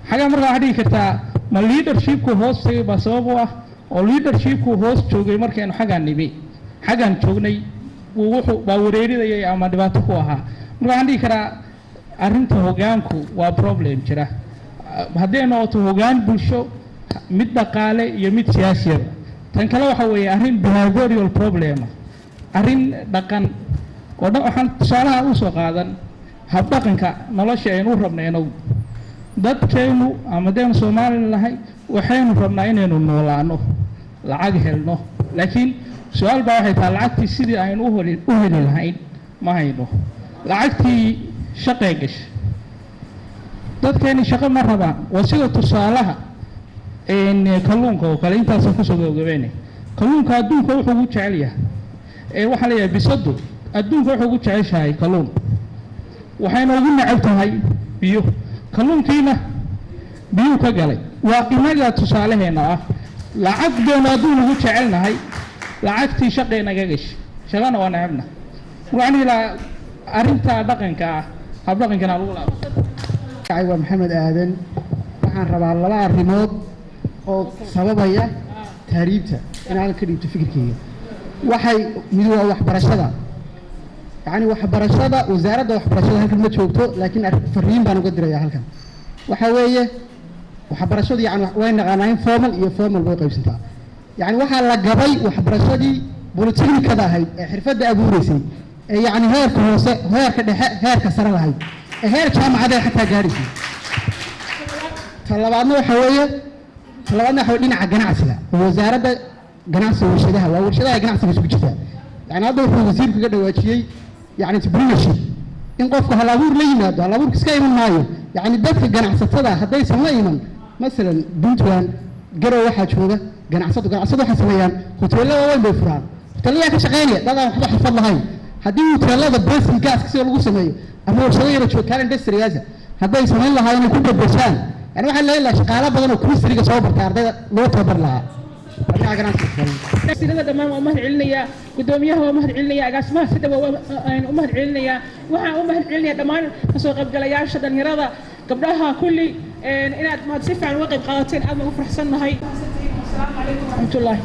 xagaa. Markaa waxaa dhihi kartaa ma leadershipku hoos tagay baa sabab u ah, oo leadershipku hoos joogay markaynu xaggaan nimi, xaggaan joognay wuxuu baa wareeridayay ama dhibaato ku ahaa. Marka waxaan dhihi karaa arrinta hoggaanku waa problem jira, hadday noqoto hoggaan bulsho, mid dhaqaale iyo mid siyaasiyaba. Tan kale waxa weeye arrin behavioral problem, arrin dhaqan oo dhan. Waxaan tusaalaha usoo qaadan habdhaqanka nolosha aynu u rabnay inagu dadkaynu ama haddaynu Soomaali nahay, waxaynu rabnaa inaynu noolaano, lacag helno, laakiin su-aal baa waxay tahay lacagtii sidii aynu u heli lahayn ma hayno. Lacagtii shaqay gashay, dadkeeni shaqo ma rabaan. Waa sida tusaalaha kalluunka oo kale, intaasaan kusoo gabagabeynay. Kalluunka adduunka wuxuu ugu jecel yahay ee waxaa la yahay bisadu adduunka wuxuu ugu jeceshahay kalluun, waxayna ugu necab tahay biyo. Kalluunkiina biyuu ka galay. Waa inaga tusaalaheena ah lacag doona adduun ugu jecelnahay, lacagtii shaqay naga gashay, shaqana waa necabna. Waxaan dhihi lahaa arrintaa dhaqanka ah, habdhaqankana lagu laabo. Waa Maxamed Aadan. Waxaan rabaa laba arrimood oo sababaya tahriibta inaan ka dhiibto fikirkeyga. Waxay mid waa waxbarashada, yacni waxbarashada. Wasaaradda waxbarashada halkan ma joogto, laakiin fariin baan uga diraya halkan. Waxa weeye waxbarashadu yani way naqaanaa in formal iyo formal bay qaybsantaa. Yacni waxaa la gabay waxbarashadii polytechnicada ahayd ee xirfadda abuureysay, ee yacni heerka hoose, heerka dhexe, heerka sare lahayd, ee heer jaamacadeed xataa gaadhaysay. Ta labaadna waxa weeye dhinaca ganacsiga. Wasaaradda ganacsiga warshadaha, waa warshadaha ganacsiga isugu jirtaa. Yani hadda wuxuu wasiirku ka dhawaajiyey yani entrepreneurship, in qofku hal abuur la yimaado. Hal abuurka iska iman maayo. Yani dadka ganacsatada haddaysan la iman, masalan Puntland Garow waxaa jooga ganacsato. Ganacsado waxay sameeyaan hoteello waaweyn bay furaan. Hoteellayaa ka shaqeynaya dad aan waxba xirfad lahayn. Haddii hoteellada basin gaaska sida lagu sameeyo ama warshado yaro joogkaan industrigaasa hadday samayn lahaayeen ay ku bedeshaan, yani waxaa leeyahay shaqaalo badan oo chemistryga soo barta ardayda loo tababar lahaa. Dhinaca ganacsiga. Wasiirada dhammaan waa u mahad celinayaa, guddoomiyaha waa u mahad celinayaa, agaasimaha sidha waa u mahad celinayaa. Waxaan u mahad celinayaa dhammaan kasoo qaybgalayaasha, dhalinyarada, gabdhaha, kulli inaad mahad si fiican uga qayb qaadateen. Aad baan ugu faraxsannahay. Asalaamu calaykum waraxmatullaahi.